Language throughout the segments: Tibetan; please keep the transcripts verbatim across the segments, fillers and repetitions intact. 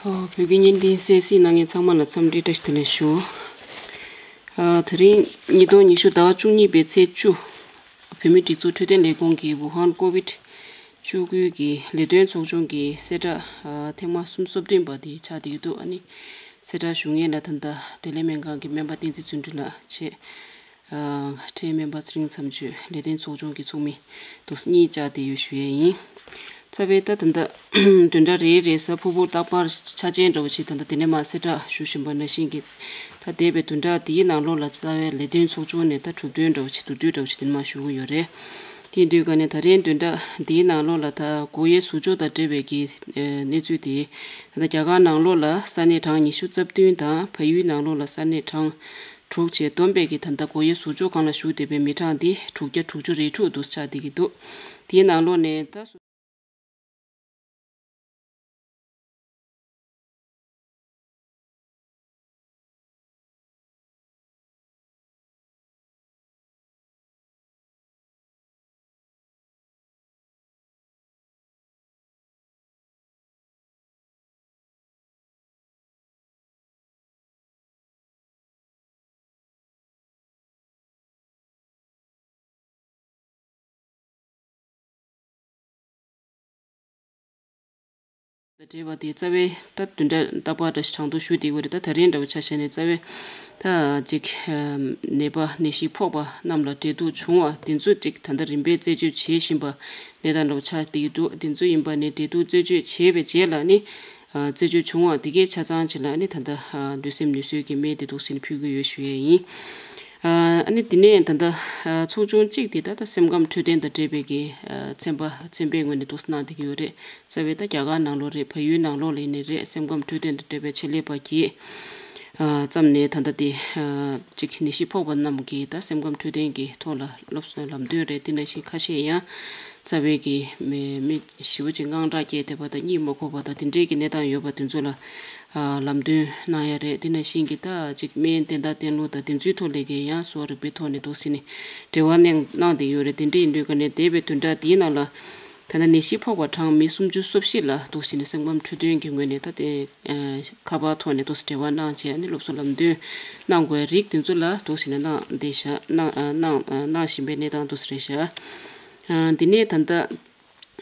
ཨོ། བོད་ཀྱི་བརྙན་འཕྲིན་གསན་གཟིགས་གནང་མཁན་ཚང་མ་ལ་འཚམས་འདྲི་བཀྲ་ཤིས་བདེ་ལེགས་ཞུ། ཨ། དེ་རིང་ཉིས་སྟོང་ཉི་ཤུ་ཟླ་བ་བཅུ་གཉིས་པའི་ཚེས་བཅུ། བོད་མིའི་སྒྲིག་འཛུགས་འཕྲོད་བསྟེན་ལས་ཁུངས་ཀྱི་ཝུ་ཧན་ཀོ་ཝིད་བཅུ་དགུ་གི་ལས་དོན་ཚོགས་ཆུང་གི་གསལ་བསྒྲགས། ཨ། ཐེངས་མ་སུམ་ཅུ་སོ་བདུན་པ་དེ་ཆགས་བསྡད་ཀྱི་འདུག་ཨ་ནི་གསལ་བསྒྲགས་ཞུ་མཁན་ལ་ད་ལྟ་བདེ་ལེགས་སྨན་ཁང་གི་སྨན་པ་བསྟན་འཛིན་བརྩོན་འགྲུས་ལགས་བྱས། ཨ། འཕྲལ་སྨན་པ་ཚེ་རིང་མཚམས་གཅོད་ལས་དོན་ཚོགས་ཆུང་གི་ཚོགས་མི་འདུག་གཉིས་བཅར་བསྡད་ཡོད་ཞུ་ཡས་ཡིན། རྩ་བའི་ད་ད་ལྟ་བདུན་ཕྲག་རེའི་རེས་གཟའ་ཕུར་བུ་རྟག་པར་འཆར་ཅན་འདྲ་བོ་ཅིག་ད་ལྟ་དེ་ནས་མར་གསལ་བསྒྲགས་ཞུ་བཞིན་པ་ནང་བཞིན་གྱི། ད་འདས་པའི་བདུན་ཕྲག་འདིའི་ནང་ལོགས་ལ་རྩ་བའི་ལས་དོན་ཚོགས་ཆུང་ནས་ད་གྲུབ་དོན་འདྲ་བོ་ཅིག་བསྡུར་དུས་འདྲ་བོ་ཅིག་དེ་ནས་མར་ཞུ་གི་ཡོད་རེད། དེ་ཡིན་དུས་ག་ནས་ད་རེས་བདུན་ཕྲག་འདིའི་ནང་ལོགས་ལ་ད་སྒོ་དབྱེ་ཟུར་འཇོག་དང་འབྲེལ་བའི་གི་གནས་ཚུལ་དེ། ད་ལྟ་རྒྱ་གར་ནང་ལོགས་ལ་ས་གནས་གྲངས་ཉི་ཤུ་རྩ་བདུན་དང་བལ་ཡུལ་ནང་ལོགས་ལ་ས་གནས་གྲངས་དྲུག་བཅས་བསྡོམས་པས་ཀྱི་ད་ལྟ་སྒོ་དབྱེ་ཟུར་འཇོག་ཁང་ལ་ཞུགས་བསྡད་པའི་མི་གྲངས་འདི་དྲུག་བརྒྱ་དྲུག་ཅུ་རེ་དྲུག་འདུག་ཆགས་བསྡད་ཀྱི་འདུག་དེའི་ནང་ལོགས་ནས་ད་སུ། འབྲེལ་བ་དེ་རྩ་བའི་ད་བདུན་ཕྲག་རྟག་པར་འདྲ་ཞིག་གྲངས་ཐོ་ཞུ་བསྡད་ཡོད་རེད། ད་ད་རིང་འདྲ་བོ་ཆ་བཞག་ནས་རྩ་བའི་ད་ཅིག་ནད་པ་ནད་གཞི་ཕོག་པ་རྣམས་ལ་འབྲེལ་གཏུག་བྱུང་བ་དེ་ཚོ་ཅིག་ད་ལྟ་རིམ་པས་རྩད་གཅོད་བྱེད་བཞིན་པ་གནས་སྟངས་འདྲ་བོ་ཆགས་བསྡད་ཀྱི་འདུག་དེ་ཚོ་ཡིན་པ་ནས་འབྲེལ་གཏུག་རྩད་གཅོད་བྱས་པའི་རྗེས་ལ་ནི། ཨ། རྩད་གཅོད་བྱུང་བ་དེ་གའི་ཆ་ཚང་ཅིག་ལ་ནི་ད་ལྟ་ཨ་ལུས་སེམས་ནུས་གསོའི་གི་སྨན་དེ་འདུག་སེ་ནི་ཕུལ་གྱི་ཡོད་ཞུ་ཡས་ཡིན། ཨ་ནི་དེ་ནས་ད་ལྟ་ཨ་ཚོགས་ཆུང་གཅིག་དེ་ད་ལྟ་སེམས་ཁམས་འཕྲོད་བསྟེན་དང་འབྲེལ་བའི་གི་ཨ་ཚན་པ་ཚན་པའི་ངོས་ནས་འདུག་སེ་གནང་བསྡད་ཀྱི་ཡོད་རེད། རྩ་བའི་ད་རྒྱ་གར་ནང་ལོགས་རེད། བལ་ཡུལ་ནང་ལོགས་ལ་ཡིན་ནའི་རེད། སེམས་ཁམས་འཕྲོད་བསྟེན་དང་འབྲེལ་བའི་ཆེད་ལས་པ་གིས་ཨ་ཙམ་ནས་ད་ལྟ་དེ་ཨ་ཅིག་ནད་གཞི་ཕོག་པ་རྣམས་ཀྱི་ད་སེམས་ཁམས་འཕྲོད་བསྟེན་གྱི་ཐོག་ལ་སློབ་གསོའི་ལམ་སྟོན་རེད། དེ་ནང་བཞིན་ཁ་ཤས་ཡང་རྩ་བའི་གི་མི་མི་ཞེ་པོ་ཅིག་དངངས་སྐྲག་སྐྱེས་བསྡད་པ་དང་གཉིད་མ་ཁུག་པ་དང་དེ་འདྲའི་གི་གནས་སྟངས་ཡོད་པ་དེ་ཚོ་ལ་ཨ་ལམ་སྟོན་གནང་ཡ་རེད། དེ་ནང་བཞིན་གྱི་ད་ཅིག་སྨན་བསྟེན་སྟངས་བསྟེན་ལུགས་དང་དེ་ཚོའི་ཐོག་ལས་ཀྱི་ཡང་གསོ་བ་རིག་པའི་ཐོག་ནས་འདུག་སེ་ནི་འབྲེལ་བ་གནང་གནང་བསྡད་ཡོད་རེད། དེ་འདྲ་ཡིན་དུས་ག་ནས་འདས་པའི་བདུན་ཕྲག་འདིའི་ནང་ལ་ད་ལྟ་ནད་གཞི་ཕོག་པ་གྲངས་མི་སུམ་ཅུ་སོ་བཞི་ལ་འདུག་སེ་ནི་སེམས་ཁམས་འཕྲོད་བསྟེན་གྱི་ངོས་ནས་ད་དེ་ཨ་ཁ་པར་ཐོག་ནས་འདུག་སེ་འབྲེལ་བ་གནང་བྱས་ནི་སློབ་གསོ་ལམ་སྟོན་གནང་དགོས་རིགས་དེ་ཚོ་ལ་འདུག་སེ་ནི་གནང་བསྡད་བཞག་གནང་ཨ་གནང་ཨ་གནང་བཞིན་པའི་གནས་སྟངས་འདུག་སེ་རེད་བཞག་ཨ་འདི་ནས་ད་ལྟ་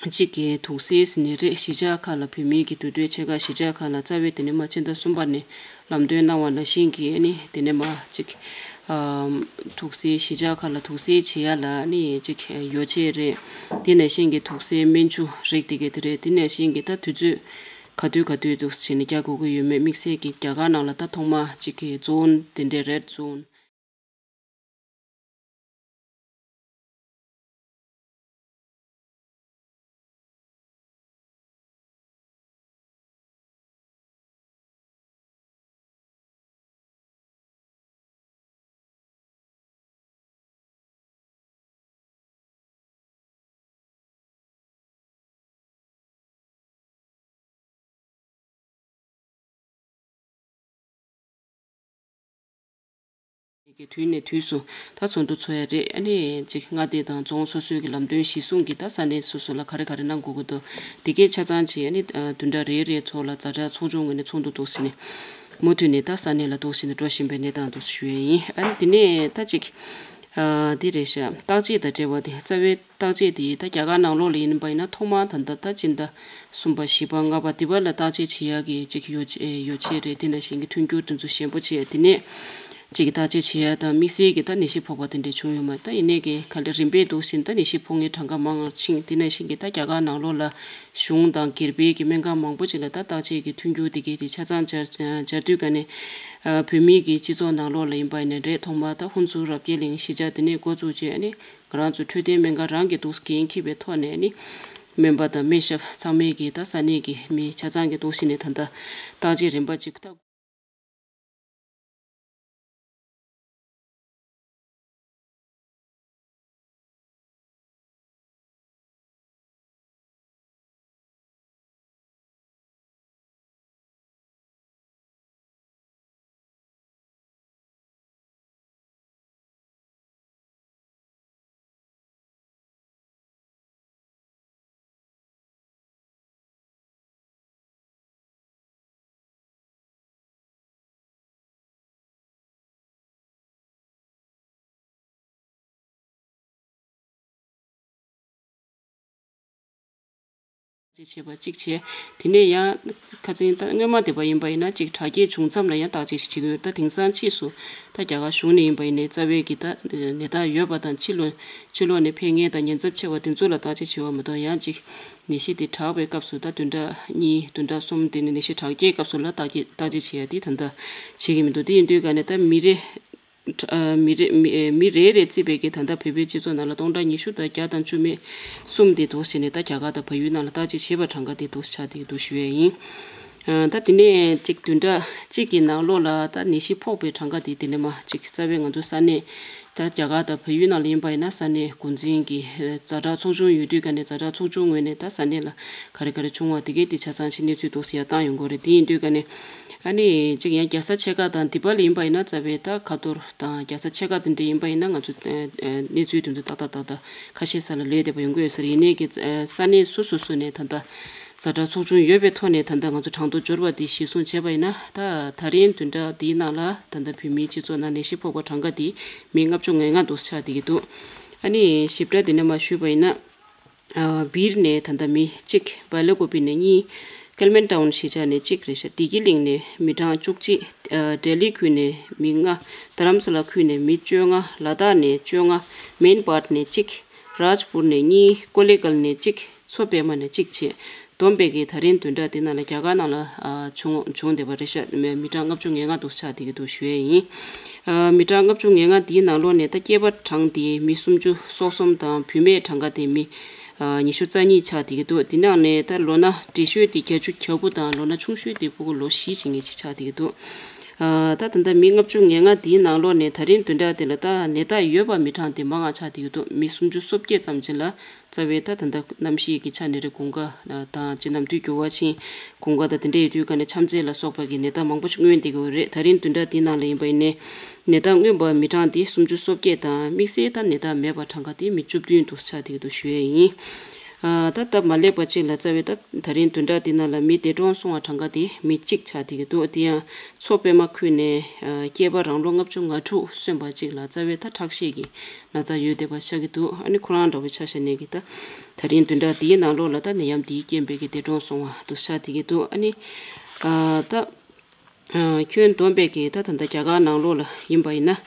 གཅིག་གི་དུག་སེལ་ཟེར་ནི་རེད། གཞིས་ཆགས་ཁག་ལ་བོད་མིའི་གི་འདུས་སྡོད་ཆེ་ཁག་གཞིས་ཆགས་ཁག་ལ་རྩ་བའི་དེ་ནས་མ་ཕྱི་ཟླ་གསུམ་པ་ནས་ལམ་སྟོན་གནང་བ་ནང་བཞིན་གྱི་ཨ་ནི་དེ་ནས་མ་གཅིག་ཨ་དུག་སེལ་གཞིས་ཆགས་ཁག་ལ་དུག་སེལ་བྱེད་ཡ་ལ་ཨ་ནི་གཅིག་ཡོ་བྱད་རེད། དེ་ནང་བཞིན་གྱི་དུག་སེལ་སྨན་ཆུ་རིགས་དེ་གས་དེ་རེད། དེ་ནང་བཞིན་གྱི་ད་དུས་ཚོད་ག་དུས་ག་དུས་འདུག་སེ་བྱས་ནས་རྒྱག་དགོས་ཀྱི་ཡོད་མེད་དམིགས་བསལ་གྱི་རྒྱ་གར་ནང་ལ་ད་ཐོག་མ་གཅིག་གི་ཛོན་དེ་འདྲའི་རེཌ་ཛོན། གི་དུས་ནས་དུས་སུ་ད་ཚོགས་འདུ་ཚོགས་ཡ་རེད། ཨ་ནི་གཅིག་མངའ་སྡེ་དང་རྫོང་སོ་སོའི་གི་ལམ་སྟོན་གཞིར་བཟུང་གི་ད་ས་གནས་སོ་སོ་ལ་ག་རེ་ག་རེ་གནང་དགོས་ཀྱི་འདུག་དེ་གའི་ཆ་ཚང་ཅིག་ཨ་ནི་བདུན་ཕྲག་རེ་རེའི་ཐོག་ལ་ཛ་དྲག་ཚོགས་ཆུང་ངོས་ནས་ཚོགས་འདུ་འདུག་སེ་ནས་མུ་མཐུད་ནས་ད་ས་གནས་ལ་འདུག་སེ་ནས་འགྲོ་བཞིན་པའི་གནས་སྟངས་འདུག་ཞུ་ཡས་ཡིན། ཨ་ནི་དེ་ནས་ད་གཅིག་ཨ་དེ་རེད་ཤག་བརྟག་དཔྱད་དང་འབྲེལ་བ་དེ་རྩ་བའི་བརྟག་དཔྱད་དེ་ད་རྒྱ་གར་ནང་ལོགས་ལ་ཡིན་པ་ཡིན་ན་ཐོག་མར་ད་ལྟ་ད་སྤྱི་ཟླ་གསུམ་པ་བཞི་པ་ལྔ་པ་འདི་བར་ལ་བརྟག་དཔྱད་བྱེད་ཡག་གི་གཅིག་ཡོ་ཆས་ཡོ་ཆས་རེད། དེ་ནང་བཞིན་གྱི་མཐུན་འགྱུར་དེ་ཚོ་ཞན་པོ་བྱས། དེ་ནས་གཅིག་བརྟག་དཔྱད་བྱེད་ཡག་དང་དམིགས་བསལ་གྱི་ད་ནད་གཞི་ཕོག་པ་དེ་འདྲ་བྱུང་ཡོད་མ་རེད། ད་ཡིན་ནའི་གི་ག་ལེ་རིམ་པས་འདུག་སེ་ད་ནད་གཞི་ཕོག་མཁན་གྲངས་ཀ་མང་ང་ཕྱིན། དེ་ནང་བཞིན་གྱི་ད་རྒྱ་གར་ནང་ལོགས་ལ་གཞུང་དང་སྒེར་པའི་གི་སྨན་ཁང་མང་པོ་ཅིག་ལ་ད་བརྟག་དཔྱད་ཀྱི་མཐུན་འགྱུར་དེ་གའི་དེ་ཆ་ཚང་སྦྱར་སྦྱར་དུས་ག་ནས་བོད་མིའི་གི་སྤྱི་ཚོགས་ནང་ལོགས་ལ་ཡིན་པ་ཡིན་ན་རེད། ཐོག་མར་ད་ཧུན་སུར་རབ་རྒྱས་གླིང་གཞིས་ཆགས་དེ་ནས་འགོ་བཙུགས་བྱས་ནས། ང་རང་ཚོ་འཕྲོད་བསྟེན་སྨན་ཁང་རང་གི་འདུག་འགན་འཁྱེར་བའི་ཐོག་ནས་ནི། སྨན་པ་དང་སྨན་ཞབས་ཚང་མས་ཀྱིས་ད་ས་གནས་ཀྱི་མི་ཆ་ཚང་གི་འདུག་ཞིག་ནས་ད་ལྟ་བརྟག་དཔྱད་རིམ་པ་གཅིག་ད། བྱས་པ་གཅིག་བྱས། དེ་ནས་ཡང་ཁ་སང་ད་སྔོན་མ་དེ་པ་ཡིན་པ་ཡིན་ན་གཅིག་དྲག་སྐྱེད་བྱུང་མཚམས་ལ་ཡང་བརྟག་དཔྱད་ཞིག་བྱེད་ཀྱི་ཡོད། ད་དེང་སང་ཕྱིས་སུ་ད་རྒྱ་གར་གཞུང་ནས་ཡིན་པ་ཡིན་ནའི་རྩ་བའི་གི་ད་ནད་རྟགས་ཡོད་པ་དང་ཕྱི་ལོགས་ཕྱི་ལོགས་ནས་ཕེབས་མཁན་དང་ཉེན་ཚབས་ཆེ་བ་དེ་ཚོ་ལ་བརྟག་དཔྱད་བྱེད་པ་མ་གཏོགས། ཡང་གཅིག་ནད་གཞི་དེ་དྲག་པའི་སྐབས་སུ་ད་བདུན་ཕྲག་གཉིས་བདུན་ཕྲག་གསུམ་དེ་ནས་ནད་གཞི་དྲག་སྐྱེད་སྐབས་སུ་ལ་བརྟག་དཔྱད་བརྟག་དཔྱད་བྱེད་ཡ་དེ་ད་ལྟ་བྱེད་ཀྱི་མི་འདུག་དེ་ཡིན་དུས་ག་ནས་ད་མི་རེ། ཨ། མི་རེ་མི་མི་རེ་རེ་བརྩིས་པའི་གི་ད་ལྟ་བོད་པའི་སྤྱི་ཚོགས་ནང་ལ་སྟོང་ཕྲག་ཉི་ཤུ་དང་བརྒྱ་དང་བཅུ་མེད་གསུམ་དེ་འདུག་ཟེར་ནས་ད་རྒྱ་གར་དང་བལ་ཡུལ་ནང་ལ་བརྟག་དཔྱད་བྱས་པའི་གྲངས་ཀ་དེ་འདུག་ཆགས་དེ་འདུག་ཞུ་ཡས་ཡིན། ཨ། ད་དེ་ནས་གཅིག་བདུན་ཕྲག་གཅིག་གི་ནང་ལོགས་ལ་ད་ནད་གཞི་ཕོག་པའི་གྲངས་ཀ་དེ་དེ་ནས་མ་གཅིག་རྩ་བའི་ང་ཚོ་ས་གནས་ད་རྒྱ་གར་དང་བལ་ཡུལ་ནང་ལ་ཡིན་པ་ཡིན་ན་ས་གནས་འགོ་འཛིན་གྱི་ཛ་དྲག་ཚོགས་ཆུང་ཡོད་དུས་ག་ནས་ཛ་དྲག་ཚོགས་ཆུང་ངོས་ནས་ད་ས་གནས་ལ་ག་རེ་ག་རེ་བྱུང་བ་དེ་གའི་དེ་ཆ་ཚང་ཞིག་གནས་ཚུལ་འདུག་ཟེར་ཡ་བཏང་ཡོང་གི་རེད། དེ་ཡིན་དུས་ག་ནས། ཨ་ནི་གཅིག་ཡང་རྒྱལ་ས་ཆེ་ཁག་དང་འདི་པ་ལ་ཡིན་པ་ཡིན་ན་རྩ་བའི་ད་ཁ་ཐོར་དང་རྒྱལ་ས་ཆེ་ཁག་དེ་འདྲ་ཡིན་པ་ཡིན་ན་ང་ཚོ་ཨ་ཨ་གནས་ཚུལ་དེ་ཚོ་ཏག་ཏག་ཏག་ཏག་ཁ་ཤས་ས་ལ་ལོས་བསྡད་པ་ཡོང་གི་ཡོད་ས་རེད། ཡིན་ནའི་གི་ཨ་ས་གནས་སོ་སོ་སོ་ནས་ད་ལྟ་ཛ་དྲག་ཚོགས་ཆུང་ཡོད་པའི་ཐོག་ནས་ད་ལྟ་ང་ཚོ་གྲངས་ཐོ་འབྱོར་བ་དེ་གཞིར་བཟུང་བྱས་པ་ཡིན་ན་ད་ད་རིང་བདུན་ཕྲག་འདིའི་ནང་ལ་ད་ལྟ་བོད་མིའི་སྤྱི་ཚོགས་ནང་ནད་གཞི་ཕོག་པ་གྲངས་ཀ་དེ་མི་ལྔ་བཅུ་ང་ལྔ་འདུག་ཆགས་བསྡད་ཀྱི་འདུག་ཨ་ནི་ཞིབ་ཕྲ་དེ་ནས་མ་ཞུས་པ་ཡིན་ན། ཨ། སྦིར་ནས་ད་ལྟ་མི་གཅིག་བལ་ཀོ་པི་ནས་གཉིས། ཀལ་མན་ཊའུན་གཞིས་ཆགས་ནས་གཅིག་རེད་ཤག་བདེ་སྐྱིད་གླིང་ནས་མི་གྲངས་བཅུ་གཅིག་ཨ། ལྡི་ལི་ཁུལ་ནས་མི་ལྔ། རྡ་རམ་ས་ལ་ཁུལ་ནས་མི་བཅོ་ལྔ། ལ་དྭགས་ནས་བཅོ་ལྔ། མེན་པཱར་ནས་གཅིག་རཱཇ་པུར་ནས་གཉིས། ཀོ་ལེ་གལ་ནས་གཅིག་མཚོ་པད་མ་ནས་གཅིག་བྱས། བསྡོམས་པས་ཀྱི་ད་རིང་བདུན་ཕྲག་འདི་ནང་ལ་རྒྱ་གར་ནང་ལ་ཨ་བྱུང་བྱུང་བསྡད་པ་རེད་ཤག་མི་གྲངས་ལྔ་བཅུ་ང་ལྔ་འདུག་ཆགས་བསྡད་ཀྱི་འདུག་ཞུ་ཡས་ཡིན། ཨ་མི་གྲངས་ལྔ་བཅུ་ང་ལྔ་འདིའི་ནང་ལོགས་ནས་ད་སྐྱེས་པ་གྲངས་དེ་མི་སུམ་ཅུ་སོ་གསུམ་དང་བུད་མེད་གྲངས་ཀ་དེ་མི་ཨ་ཉི་ཤུ་རྩ་གཉིས་ཆགས་བསྡད་ཀྱི་འདུག་དེ་ནང་ནས་ད་ལོ་ན་བགྲེས་ཤོས་དེ་བརྒྱད་ཅུ་གྱ་དགུ་དང་ལོ་ན་ཆུང་ཤོས་དེ་ཕྲུ་གུ་ལོ་བཞི་ཞིག་ངེས་ཅིག་ཆགས་བསྡད་ཀྱི་འདུག་ཨ་ད་ད་ལྟ་མི་ལྔ་བཅུ་ང་ལྔ་འདིའི་ནང་ལོགས་ནས་ད་རིང་བདུན་ཕྲག་དེ་ལ་ད་ནད་རྟགས་ཡོད་པ་མི་གྲངས་དེ་མང་ང་ཆགས་བསྡད་ཀྱི་འདུག་མི་སུམ་ཅུ་སོ་བརྒྱད་ཙམ་ཅིག་ལ། རྩ་བའི་ད་ད་ལྟ་གནམ་གཤིས་ཀྱི་ཆ་ནས་རེད། དགུན་ཁ་དང་ཅི་ནམ་དུས་འགྱུར་བ་ཕྱིན། དགུན་ཁ་དང་དེ་འདྲ་ཡོད་དུས་ག་ནས་ཆམ་ཚད་ལ་སོགས་པ་གི་ནད་རྟགས་མང་པོ་ཞིག་མངོན་བསྡད་ཀྱི་ཡོད་རེད། ད་རིང་བདུན་ཕྲག་འདིའི་ནང་ལ་ཡིན་པ་ཡིན་ནའི་ནད་རྟགས་མངོན་པ་མི་གྲངས་དེ་སུམ་ཅུ་སོ་བརྒྱད་དང་དམིགས་བསལ་ད་ནད་རྟགས་མེད་པ་གྲངས་ཀ་དེ་མི་བཅུ་བདུན་འདུག་ཆགས་བསྡད་ཀྱི་འདུག་ཞུ་ཡས་ཡིན། ཨ་ད་སྟབས་མ་ལེགས་པ་ཅིག་ལ་རྩ་བའི་ད་ད་རིང་བདུན་ཕྲག་འདི་ནང་ལ་མི་འདས་གྲོངས་སོང་བ་གྲངས་ཀ་དེ་མི་གཅིག་ཆགས་བསྡད་ཀྱི་འདུག་དེ་ཡང་མཚོ་པད་མ་ཁུལ་ནས་ཨ་སྐྱེས་པ་རང་ལོ་ལྔ་བཅུ་ང་དྲུག་སོན་པ་ཅིག་ལ་རྩ་བའི་ད་ཁྲག་ཤེད་ཀྱི་ན་ཚ་ཡོད་བསྡད་པ་ཆགས་ཀྱི་འདུག་ཨ་ནི་ཁོ་རང་འདྲ་བོ་ཆ་བཞག་ནས་ཀྱི་ད་ད་རིང་བདུན་ཕྲག་འདིའི་ནང་ལོགས་ལ་ད་ནད་ཡམས་འདིའི་རྐྱེན་པས་ཀྱི་འདས་གྲོངས་སོང་བ་འདུག་ཤག་བསྡད་ཀྱི་འདུག་ཨ་ནི་ཨ་ད་ཨ་ཁྱོན་བསྡོམས་པས་ཀྱི་ད་ད་ལྟ་རྒྱ་གར་ནང་ལོགས་ལ་ཡིན་པ་ཡིན་ན་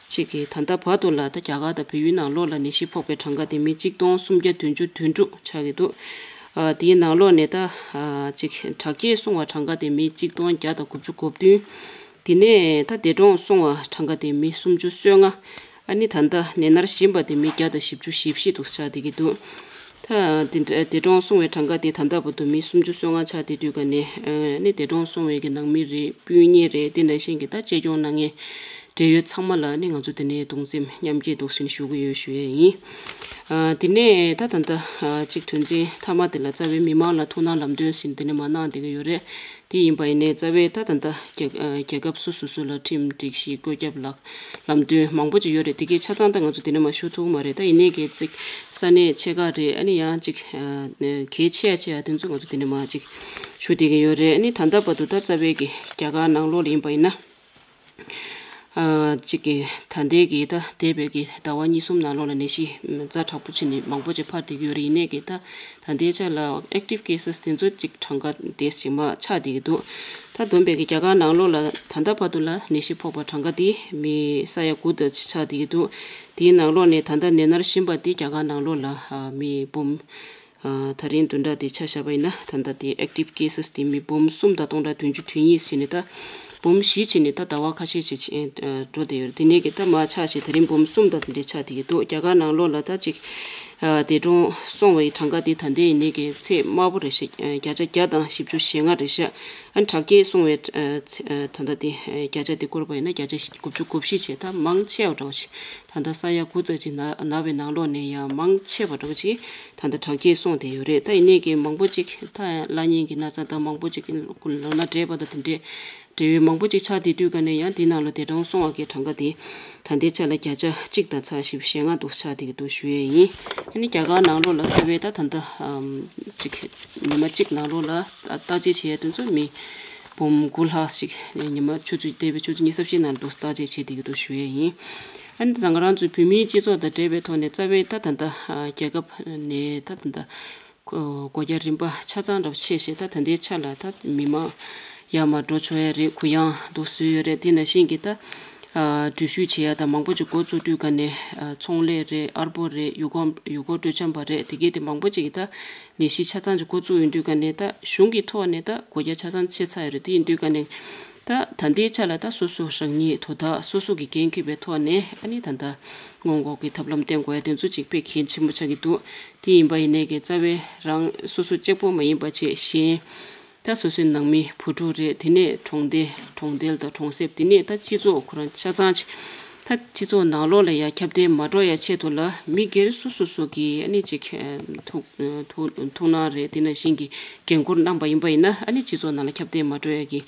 གཅིག་གི་ད་ལྟ་བར་དུ་ལ་ད་རྒྱ་གར་དང་བལ་ཡུལ་ནང་ལོགས་ལ་ནད་གཞི་ཕོག་པའི་གྲངས་ཀ་དེ་མི་གཅིག་སྟོང་སུམ་བརྒྱ་བདུན་ཅུ་དོན་དྲུག་ཆགས་ཀྱི་འདུག་ཨ་དེའི་ནང་ལོགས་ནས་ད་ཨ་གཅིག་དྲག་སྐྱེད་སོང་བ་གྲངས་ཀ་དེ་མི་གཅིག་སྟོང་བརྒྱ་དང་དགུ་བཅུ་གོ་བདུན། དེ་ནས་ད་འདས་གྲོངས་སོང་བ་གྲངས་ཀ་དེ་མི་སུམ་ཅུ་སོ་ལྔ། ཨ་ནི་ད་ལྟ་ནད་མནར་བཞིན་པ་དེ་མི་བརྒྱ་དང་བཞི་བཅུ་ཞེ་བཞི་འདུག་ཆགས་བསྡད་ཀྱི་འདུག་ད་དེ་འདྲ་འདས་གྲོངས་སོང་བའི་གྲངས་ཀ་དེ་ད་ལྟ་བར་དུ་མི་སུམ་ཅུ་སོ་ལྔ་ཆགས་བསྡད་དུས་ག་ནས་ཨ་ནི་འདས་གྲོངས་སོང་བའི་གི་ནང་མི་རེད། སྤུན་ཉེ་རེད། དེ་ནང་བཞིན་གྱི་ད་གཅེས་སྐྱོང་གནང་མཁན་འབྲེལ་ཡོད་ཚང་མ་ལ་ནི་ང་ཚོ་དེ་ནས་གདུང་སེམས་མཉམ་སྐྱེད་འདུག་ཟེར་ནས་ཞུ་གི་ཡོད་ཞུ་ཡས་ཡིན། ཨ་དེ་ནས་ད་ད་ལྟ་ཨ་གཅིག་དོན་ཚན་མཐའ་མ་དེ་ལ་རྩ་བའི་མི་མང་ལ་ཐུགས་སྣང་ལམ་སྟོན་ཟེར་ནས་དེ་ནས་མ་གནང་བསྡད་ཀྱི་ཡོད་རེད། དེ་ཡིན་པ་ཡིན་ནའི་རྩ་བའི་ད་ད་ལྟ་རྒྱལ་ཨ་རྒྱལ་ཁབ་སོ་སོ་སོ་ལ་ཁྲིམས་སྒྲིག་གཞི་བཀོད་ཁྱབ་ལ་ལམ་སྟོན་མང་པོ་ཅིག་ཡོད་རེད། དེ་གའི་ཆ་ཚང་ད་ང་ཚོ་དེ་ནས་མ་ཞུ་ཐུབ་ཀྱི་མ་རེད། ད་ཡིན་ནའི་གལ་སྲིད་ས་གནས་ཆེ་ཁག་རེད། ཨ་ནི་ཡང་གཅིག་ཨ་གལ་ཆེ་ཡ་ཆེ་ཡ་དེ་ཚོ་ང་ཚོ་དེ་ནས་མ་གཅིག་ཞུ་བསྡད་ཀྱི་ཡོད་རེད། ཨ་ནི་ད་ལྟ་བར་དུ་ད་རྩ་བའི་གི་རྒྱ་གར་ནང་ལོགས་ལ་ཡིན་པ་ཡིན་ན། ཨ་གཅིག་གི་ད་ལྟའི་གི་ད་འདས་པའི་གི་ཟླ་བ་གཉིས་གསུམ་ནང་ལོགས་ལ་ནད་གཞི་ཛ་དྲག་པོ་ཕྱིན་ནས་མང་པོ་ཅིག་འཕར་བསྡད་ཀྱི་ཡོད་རེད། ཡིན་ནའི་གི་ད་ད་ལྟའི་ཆ་ལ་ཨེག་ཊིབ་ཀེ་སེས་དེ་ཚོ་གཅིག་གྲངས་ཀ་དེ་ཞིག་མ་ཆག་བསྡད་ཀྱི་འདུག་ད་བསྡོམས་པའི་གི་རྒྱ་གར་ནང་ལོགས་ལ་ད་ལྟ་བར་དུ་ལ་ནད་གཞི་ཕོག་པ་གྲངས་ཀ་དེ་མི་ས་ཡ་དགུ་དང་ཆག་བསྡད་ཀྱི་འདུག་དེའི་ནང་ལོགས་ནས་ད་ལྟ་ནད་མནར་བཞིན་པ་དེ་རྒྱ་གར་ནང་ལོགས་ལ་ཨ་མི་འབུམ། ཨ་ད་རིང་བདུན་ཕྲག་དེ་ཆ་བཞག་པ་ཡིན་ན་ད་ལྟ་དེ་ཨེག་ཊིབ་ཀེ་སེས་དེ་མི་འབུམ་གསུམ་དང་སྟོང་ཕྲག་བདུན་ཅུ་དོན་གཉིས་ཕྱིན་ནས་ད་འབུམ་བཞི་ཕྱིན་ནས་ད་ཟླ་བ་ཁ་ཤས་ཤིག་ཕྱིན་ཨ་འགྲོ་བསྡད་ཡོད་རེད། དེ་ནས་གི་ད་མར་ཆག་བྱས་ད་རིང་འབུམ་གསུམ་དང་དེ་འདྲའི་ཆག་བསྡད་ཀྱི་འདུག་རྒྱ་གར་ནང་ལོགས་ལ་ད་ཅིག་ཨ་འདས་གྲོངས་སོང་བའི་གྲངས་ཀ་དེ་ད་ལྟའི་ཡིན་ནའི་གི་ཚད་དམའ་པོ་རེད་ཤག་ཨ་བརྒྱ་ཆ་བརྒྱ་དང་བཞི་བཅུ་ཞེ་ལྔ་རེད་ཤག་ཨ་དྲག་སྐྱེད་སོང་བའི་ཨ་ཚད་ཨ་ད་ལྟ་དེ་ཨ་བརྒྱ་ཆ་དེ་བསྐོར་བ་ཡིན་ན་བརྒྱ་ཆ་དགུ་བཅུ་གོ་བཞི་བྱས། ད་མང་ཆེ་བ་འདྲ་བོ་ཞིག་ད་ལྟ་ས་ཡ་དགུ་ཙམ་ཅིག་ན་ན་བའི་ནང་ལོགས་ནས་ཡང་མང་ཆེ་བ་འདྲ་བོ་ཅིག་ད་ལྟ་དྲག་སྐྱེད་སོང་བསྡད་ཡོད་རེད། ད་ཡིན་ནའི་གི་མང་པོ་ཅིག་ད་བླ་གཉན་གྱི་ན་ཚ་དང་མང་པོ་ཅིག་ལོ་ན་བགྲེས་པ་དང་དེ་འདྲའི་འབྲེལ་ཡོད་མང་པོ་ཅིག་ཆགས་བསྡད་དུས་ག་ནས་ཡང་དེའི་ནང་ལ་འདས་གྲོངས་སོང་བ་གི་གྲངས་ཀ་དེ་ད་ལྟའི་ཆ་ལ་བརྒྱ་ཆ་གཅིག་དང་ཚ་བཞི་བཅུ་ཞེ་ལྔ་འདུག་ཆགས་བསྡད་ཀྱི་འདུག་ཞུ་ཡས་ཡིན། ཨ་ནི་རྒྱ་གར་ནང་ལོགས་ལ་རྩ་བའི་ད་ད་ལྟ་ཨམ་ཅིག་ཉི་མ་གཅིག་ནང་ལོགས་ལ་བརྟག་དཔྱད་བྱེད་ཡས་དེ་ཚོ་མི་འབུམ་དགུ་ལྷག་ཅིག་ཉི་མ་ཆུ་ཚོད་འདས་པའི་ཆུ་ཚོད་ཉི་ཤུ་རྩ་བཞི་ནང་འདུག་བརྟག་དཔྱད་བྱེད་བསྡད་ཀྱི་འདུག་ཞུ་ཡས་ཡིན། ཨ་ནི་ད་ང་རང་ཚོའི་བོད་མིའི་སྤྱི་ཚོགས་དང་འབྲེལ་བའི་ཐོག་ནས་རྩ་བའི་ད་ད་ལྟ་ཨ་རྒྱལ་ཁབ་ནས་ད་ད་ལྟ་ ཨོ་སྒོ་རྒྱག་རིམ་པ་ཆ་ཚང་འདྲ་པོ་ཆད་བྱས། ད་ད་ལྟའི་ཆ་ལ་ད་མི་མང་ཡར་མར་འགྲོ་ཆོག་ཡ་རེད། གུ་ཡངས་འདུག་བཟོས་ཡོད་རེད། དེ་ནང་བཞིན་གྱི་ད་ཨ་འགྲུལ་བཞུད་བྱེད་ཡ་ད་མང་པོ་ཅིག་འགོ་བཙུགས་དུས་ཀ་ནས་ཨ་ཚོང་ལས་རེད། ཨར་པོ་རེད། ཡུལ་སྐོར་ཡུལ་སྐོར་སྤྲོ་འཆམ་པ་རེད། དེ་གས་དེ་མང་པོ་ཅིག་གི་ད་ནད་གཞི་ཆ་ཚང་ཅིག་འགོ་བཙུགས་ཡོང་དུས་ཀ་ནས་ད་གཞུང་གི་ཐོག་ནས་ད་སྒོ་རྒྱག་ཆ་ཚང་ཕྱེ་ཚར་ཡོད་རེད། དེ་ཡིན་དུས་ཀ་ནས་ད་ད་ལྟའི་ཆ་ལ་ད་སོ་སོ་རང་ཉིད་དོ་བདག་སོ་སོ་གི་འགན་འཁྱེར་བའི་ཐོག་ནས་ཨ་ནི་ད་ལྟ་སྔོན་འགོག་གི་ཐབས་ལམ་བསྟེན་དགོས་ཡ་དེ་ཚོ་ཅིག་དཔེ་གལ་ཆེན་པོ་ཆགས་ཀྱི་འདུག་དེ་ཡིན་པ་ཡིན་ནའི་གི་རྩ་བའི་རང་སོ་སོ་གཅིག་པོ་མ་ཡིན་པ་བྱས། གཞན་ད་སོ་སོའི་ནང་མི་བུ་ཕྲུག་རེད། དེ་ནས་གྲོང་སྡེ་གྲོང་རྡལ་དང་གྲོང་གསེབ། དེ་ནས་ད་སྤྱི་ཚོགས་ཁོ་རང་ཆ་ཚང་ཅིག་ད་སྤྱི་ཚོགས་ནང་ལོགས་ལ་ཡ་ཁྱབ་གདལ་མ་འགྲོ་ཡ་ཆེད་དུ་ལ་མི་སྒེར་སོ་སོ་སོ་གི་ཨ་ནི་ཅིག་ཐུགས་ཐུགས་ཐུགས་སྣང་རེད། དེ་ནང་བཞིན་གྱི་འགན་འཁུར་གནང་པ་ཡིན་པ་ཡིན་ན། ཨ་ནི་སྤྱི་ཚོགས་ནང་ལ་ཁྱབ་གདལ་མ་འགྲོ་ཡ་གི་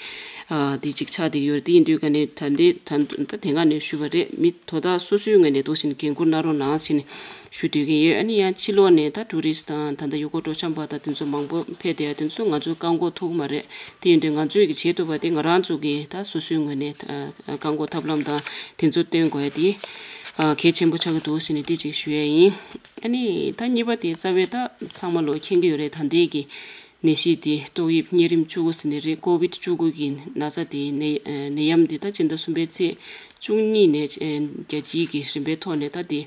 ཨ་དེ་ཅིག་ཆགས་བསྡད་ཡོད་རེད། དེ་ཡིན་དུས་ཀ་ནས་ད་ལྟའི་ད་ད་དེ་སྔ་ནས་ཞུས་པ་རེད། མི་དོ་བདག་སོ་སོའི་ངོས་ནས་འདུག་བཞིན་འགན་འཁུར་གནང་རོགས་གནང་ཞེས་ནས་ཞུ་འདོད་ཀྱི་ཡོད། ཨ་ནི་ཡང་ཕྱི་ལོགས་ནས་ད་ཊུ་རི་སི་ཊི་དང་ད་ལྟ་ཡུལ་སྐོར་སྤྲོ་འཆམ་པ་དང་དེ་ཚོ་མང་པོ་ཕེབས་བསྡད་ཡ་དེ་ཚོ་ང་ཚོས་བཀག་འགོག་ཐུབ་ཀྱི་མ་རེད། དེ་ཡིན་དུས་ང་ཚོས་ཀྱི་བྱེད་ཐུབ་པ་དེ་ང་རང་ཚོ་གི་ད་སོ་སོའི་ངོས་ནས་ཨ་བཀག་འགོག་ཐབས་ལམ་དང་དེ་ཚོ་བཏོན་དགོས་ཡ་དེ་ཨ་གལ་ཆེན་པོ་ཆགས་ཀྱི་འདུག་ཟེར་ནས་དེ་ཅིག་ཞུ་ཡ་ཡིན། ཨ་ནི་ད་གཉིས་པ་དེ་རྩ་བའི་ད་ཚང་མ་ལོ་མཁྱེན་གྱི་ཡོད་རེད། ད་ལྟའི་གི་ནད་གཞི་དེ་ཏོག་དབྱིབས་གཉན་རིམས་བཅུ་དགུ་ཟེར་ནས་རེད། ཀོ་བིད་བཅུ་དགུ་གི་ན་ཚ་དེ་ནད་ནད་ཡམས་དེ་ད་སྤྱི་ཟླ་གསུམ་པའི་ཚེས་བཅུ་གཉིས་ནས་ཨ་རྒྱལ་སྤྱིའི་གི་རིམ་པའི་ཐོག་ནས་ད་དེ་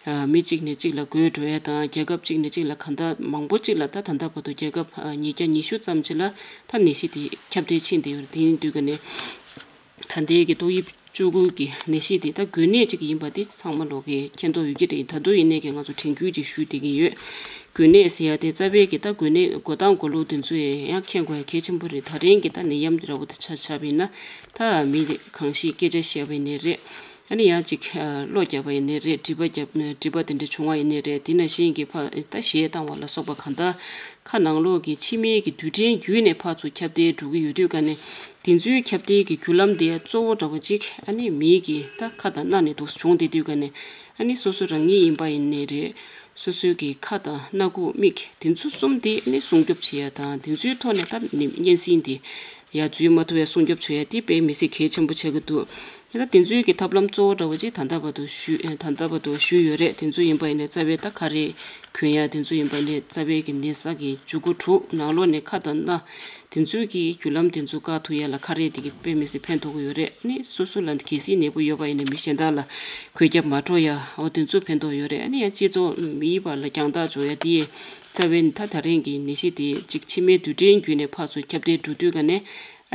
ཨ་མི་གཅིག་ནས་གཅིག་ལ་འགོས་འགྲོ་ཡ་དང་། རྒྱལ་ཁབ་གཅིག་ནས་གཅིག་ལ་གང་ལྟར་མང་པོ་གཅིག་ལ་ད་ད་ལྟ་བར་དུ་རྒྱལ་ཁབ་ཨ་ཉིས་བརྒྱ་ཉི་ཤུ་ཙམ་ཅིག་ལ་ད་ནད་གཞི་དེ་ཁྱབ་གདལ་ཕྱིན་བསྡད་ཡོད་རེད། དེ་ཡིན་དུས་ཀ་ནས་ད་ལྟའི་གི་ཏོག་དབྱིབས་བཅུ་དགུ་གི་ནད་གཞི་དེ་ད་འགོས་ནད་ཅིག་ཡིན་པ་དེ་ཚང་མ་ལོག་གི་མཁྱེན་རྟོགས་ཡོད་ཀྱི་རེད། ད་དུང་ཡིན་ནའི་གི་ང་ཚོ་དྲན་སྐུལ་ཅིག་ཞུས་བསྡད་ཀྱི་ཡོད། འགོས་ནད་ཟེར་ཡ་དེ་རྩ་བའི་གི་ད་འགོས་ནད་འགོ་སྟངས་འགོ་ལུགས་དེ་ཚོ་ཡང་མཁྱེན་དགོས་ཡ་གལ་ཆེན་པོ་རེད། ད་རིང་གི་ད་ནད་ཡམས་དེ་འདྲ་བོ་དེ་ཆ་བཞག་པ་ཡིན་ན། ད་མི་གང་ཞིག་སྐད་ཆ་བཤད་པ་ཡིན་ནའི་རེད། ཨ་ནི་ཡང་ཅིག་ཨ་བློ་རྒྱབ་པ་ཡིན་ནའི་རེད། དྲི་བ་རྒྱབ་དྲི་བ་དེ་འདྲ་བྱུང་བ་ཡིན་ནའི་རེད། དེ་ནང་བཞིན་གྱི་ཕ་ད་གཞས་བཏང་བ་ལ་སོགས་པ་གང་ལྟར་ཁ་ནང་ལོགས་ཀྱི་མཆིན་པའི་གི་རྡུལ་ཕྲན་བརྒྱུད་ནས་ཕར་ཚུར་ཁྱབ་གདལ་འགྲོ་གི་ཡོད་དུས་ཀ་ནས། དེ་ཚོའི་ཁྱབ་གདལ་གྱི་རྒྱུ་ལམ་དེ་གཙོ་བོ་འདྲ་བོ་གཅིག་ཨ་ནི་མིའི་གི་ད་ཁ་དང་སྣ་ནས་འདུག་བྱུང་བསྡད་དུས་ཀ་ནས། ཨ་ནི་སོ་སོ་རང་ཉིད་ཡིན་པ་ཡིན་ནའི་རེད། སོ་སོའི་གི་ཁ་དང་སྣ་ཁུག་མིག་དེ་ཚོ་གསུམ་དེ་ཨ་ནི་སྲུང་སྐྱོབ་བྱེད་ཡ་དང་། དེ་ཚོའི་ཐོག་ནས་ད་ནི་གཉན་སྲིན་དེ་ཡར་འཛུལ་མ་ཐུབ་ཡ་སྲུང་སྐྱོབ་བྱེད་ཡ་དེ་དཔེ་མི་སྲིད་གལ་ཆེན་པོ་ཆགས་ཀྱི་འདུག་ད་དེ་ཚོའི་གི་ཐབས་ལམ་གཙོ་བོ་འདྲ་བོ་ཅིག་ད་ལྟ་བར་དུ་ཞུས་ད་ལྟ་བར་དུ་ཞུས་ཡོད་རེད། དེ་ཚོ་ཡིན་པ་ཡིན་ནའི་རྩ་བའི་ད་ཁ་རས་གོན་ཡ་དེ་ཚོ་ཡིན་པ་ནས་རྩ་བའི་གི་ནད་གཞི་གི་འཇུག་སྒོ་དྲུག་ནང་ལོགས་ནས་ཁ་དང་སྣ་དེ་ཚོའི་གི་རྒྱུ་ལམ་དེ་ཚོ་བཀག་ཐུབ་ཡ་ལ་ཁ་རས་དེ་གི་དཔེ་མི་སྲིད་ཕན་ཐོགས་ཀྱི་ཡོད་རེད། ནི་སོ་སོ་ལ་གལ་སྲིད་ནད་འབུ་ཡོད་པ་ཡིན་ན་མི་གཞན་དག་ལ་འགོས་ཁྱབ་མ་འགྲོ་ཡ་འོ་དེ་ཚོ་ཕན་ཐོགས་ཡོད་རེད། ཨ་ནི་ཡང་སྤྱི་ཚོགས་མིའི་བར་ལ་རྒྱང་ཐག་འཇོག་ཡ་དེ་རྩ་བའི་ད་ད་རིང་གི་ནད་གཞི་དེ་གཅིག་མཆིན་པའི་རྡུལ་ཕྲན་བརྒྱུད་ནས་ཕར་ཚུར་ཁྱབ་གདལ་འགྲོ་དུས་ཀ་ནས།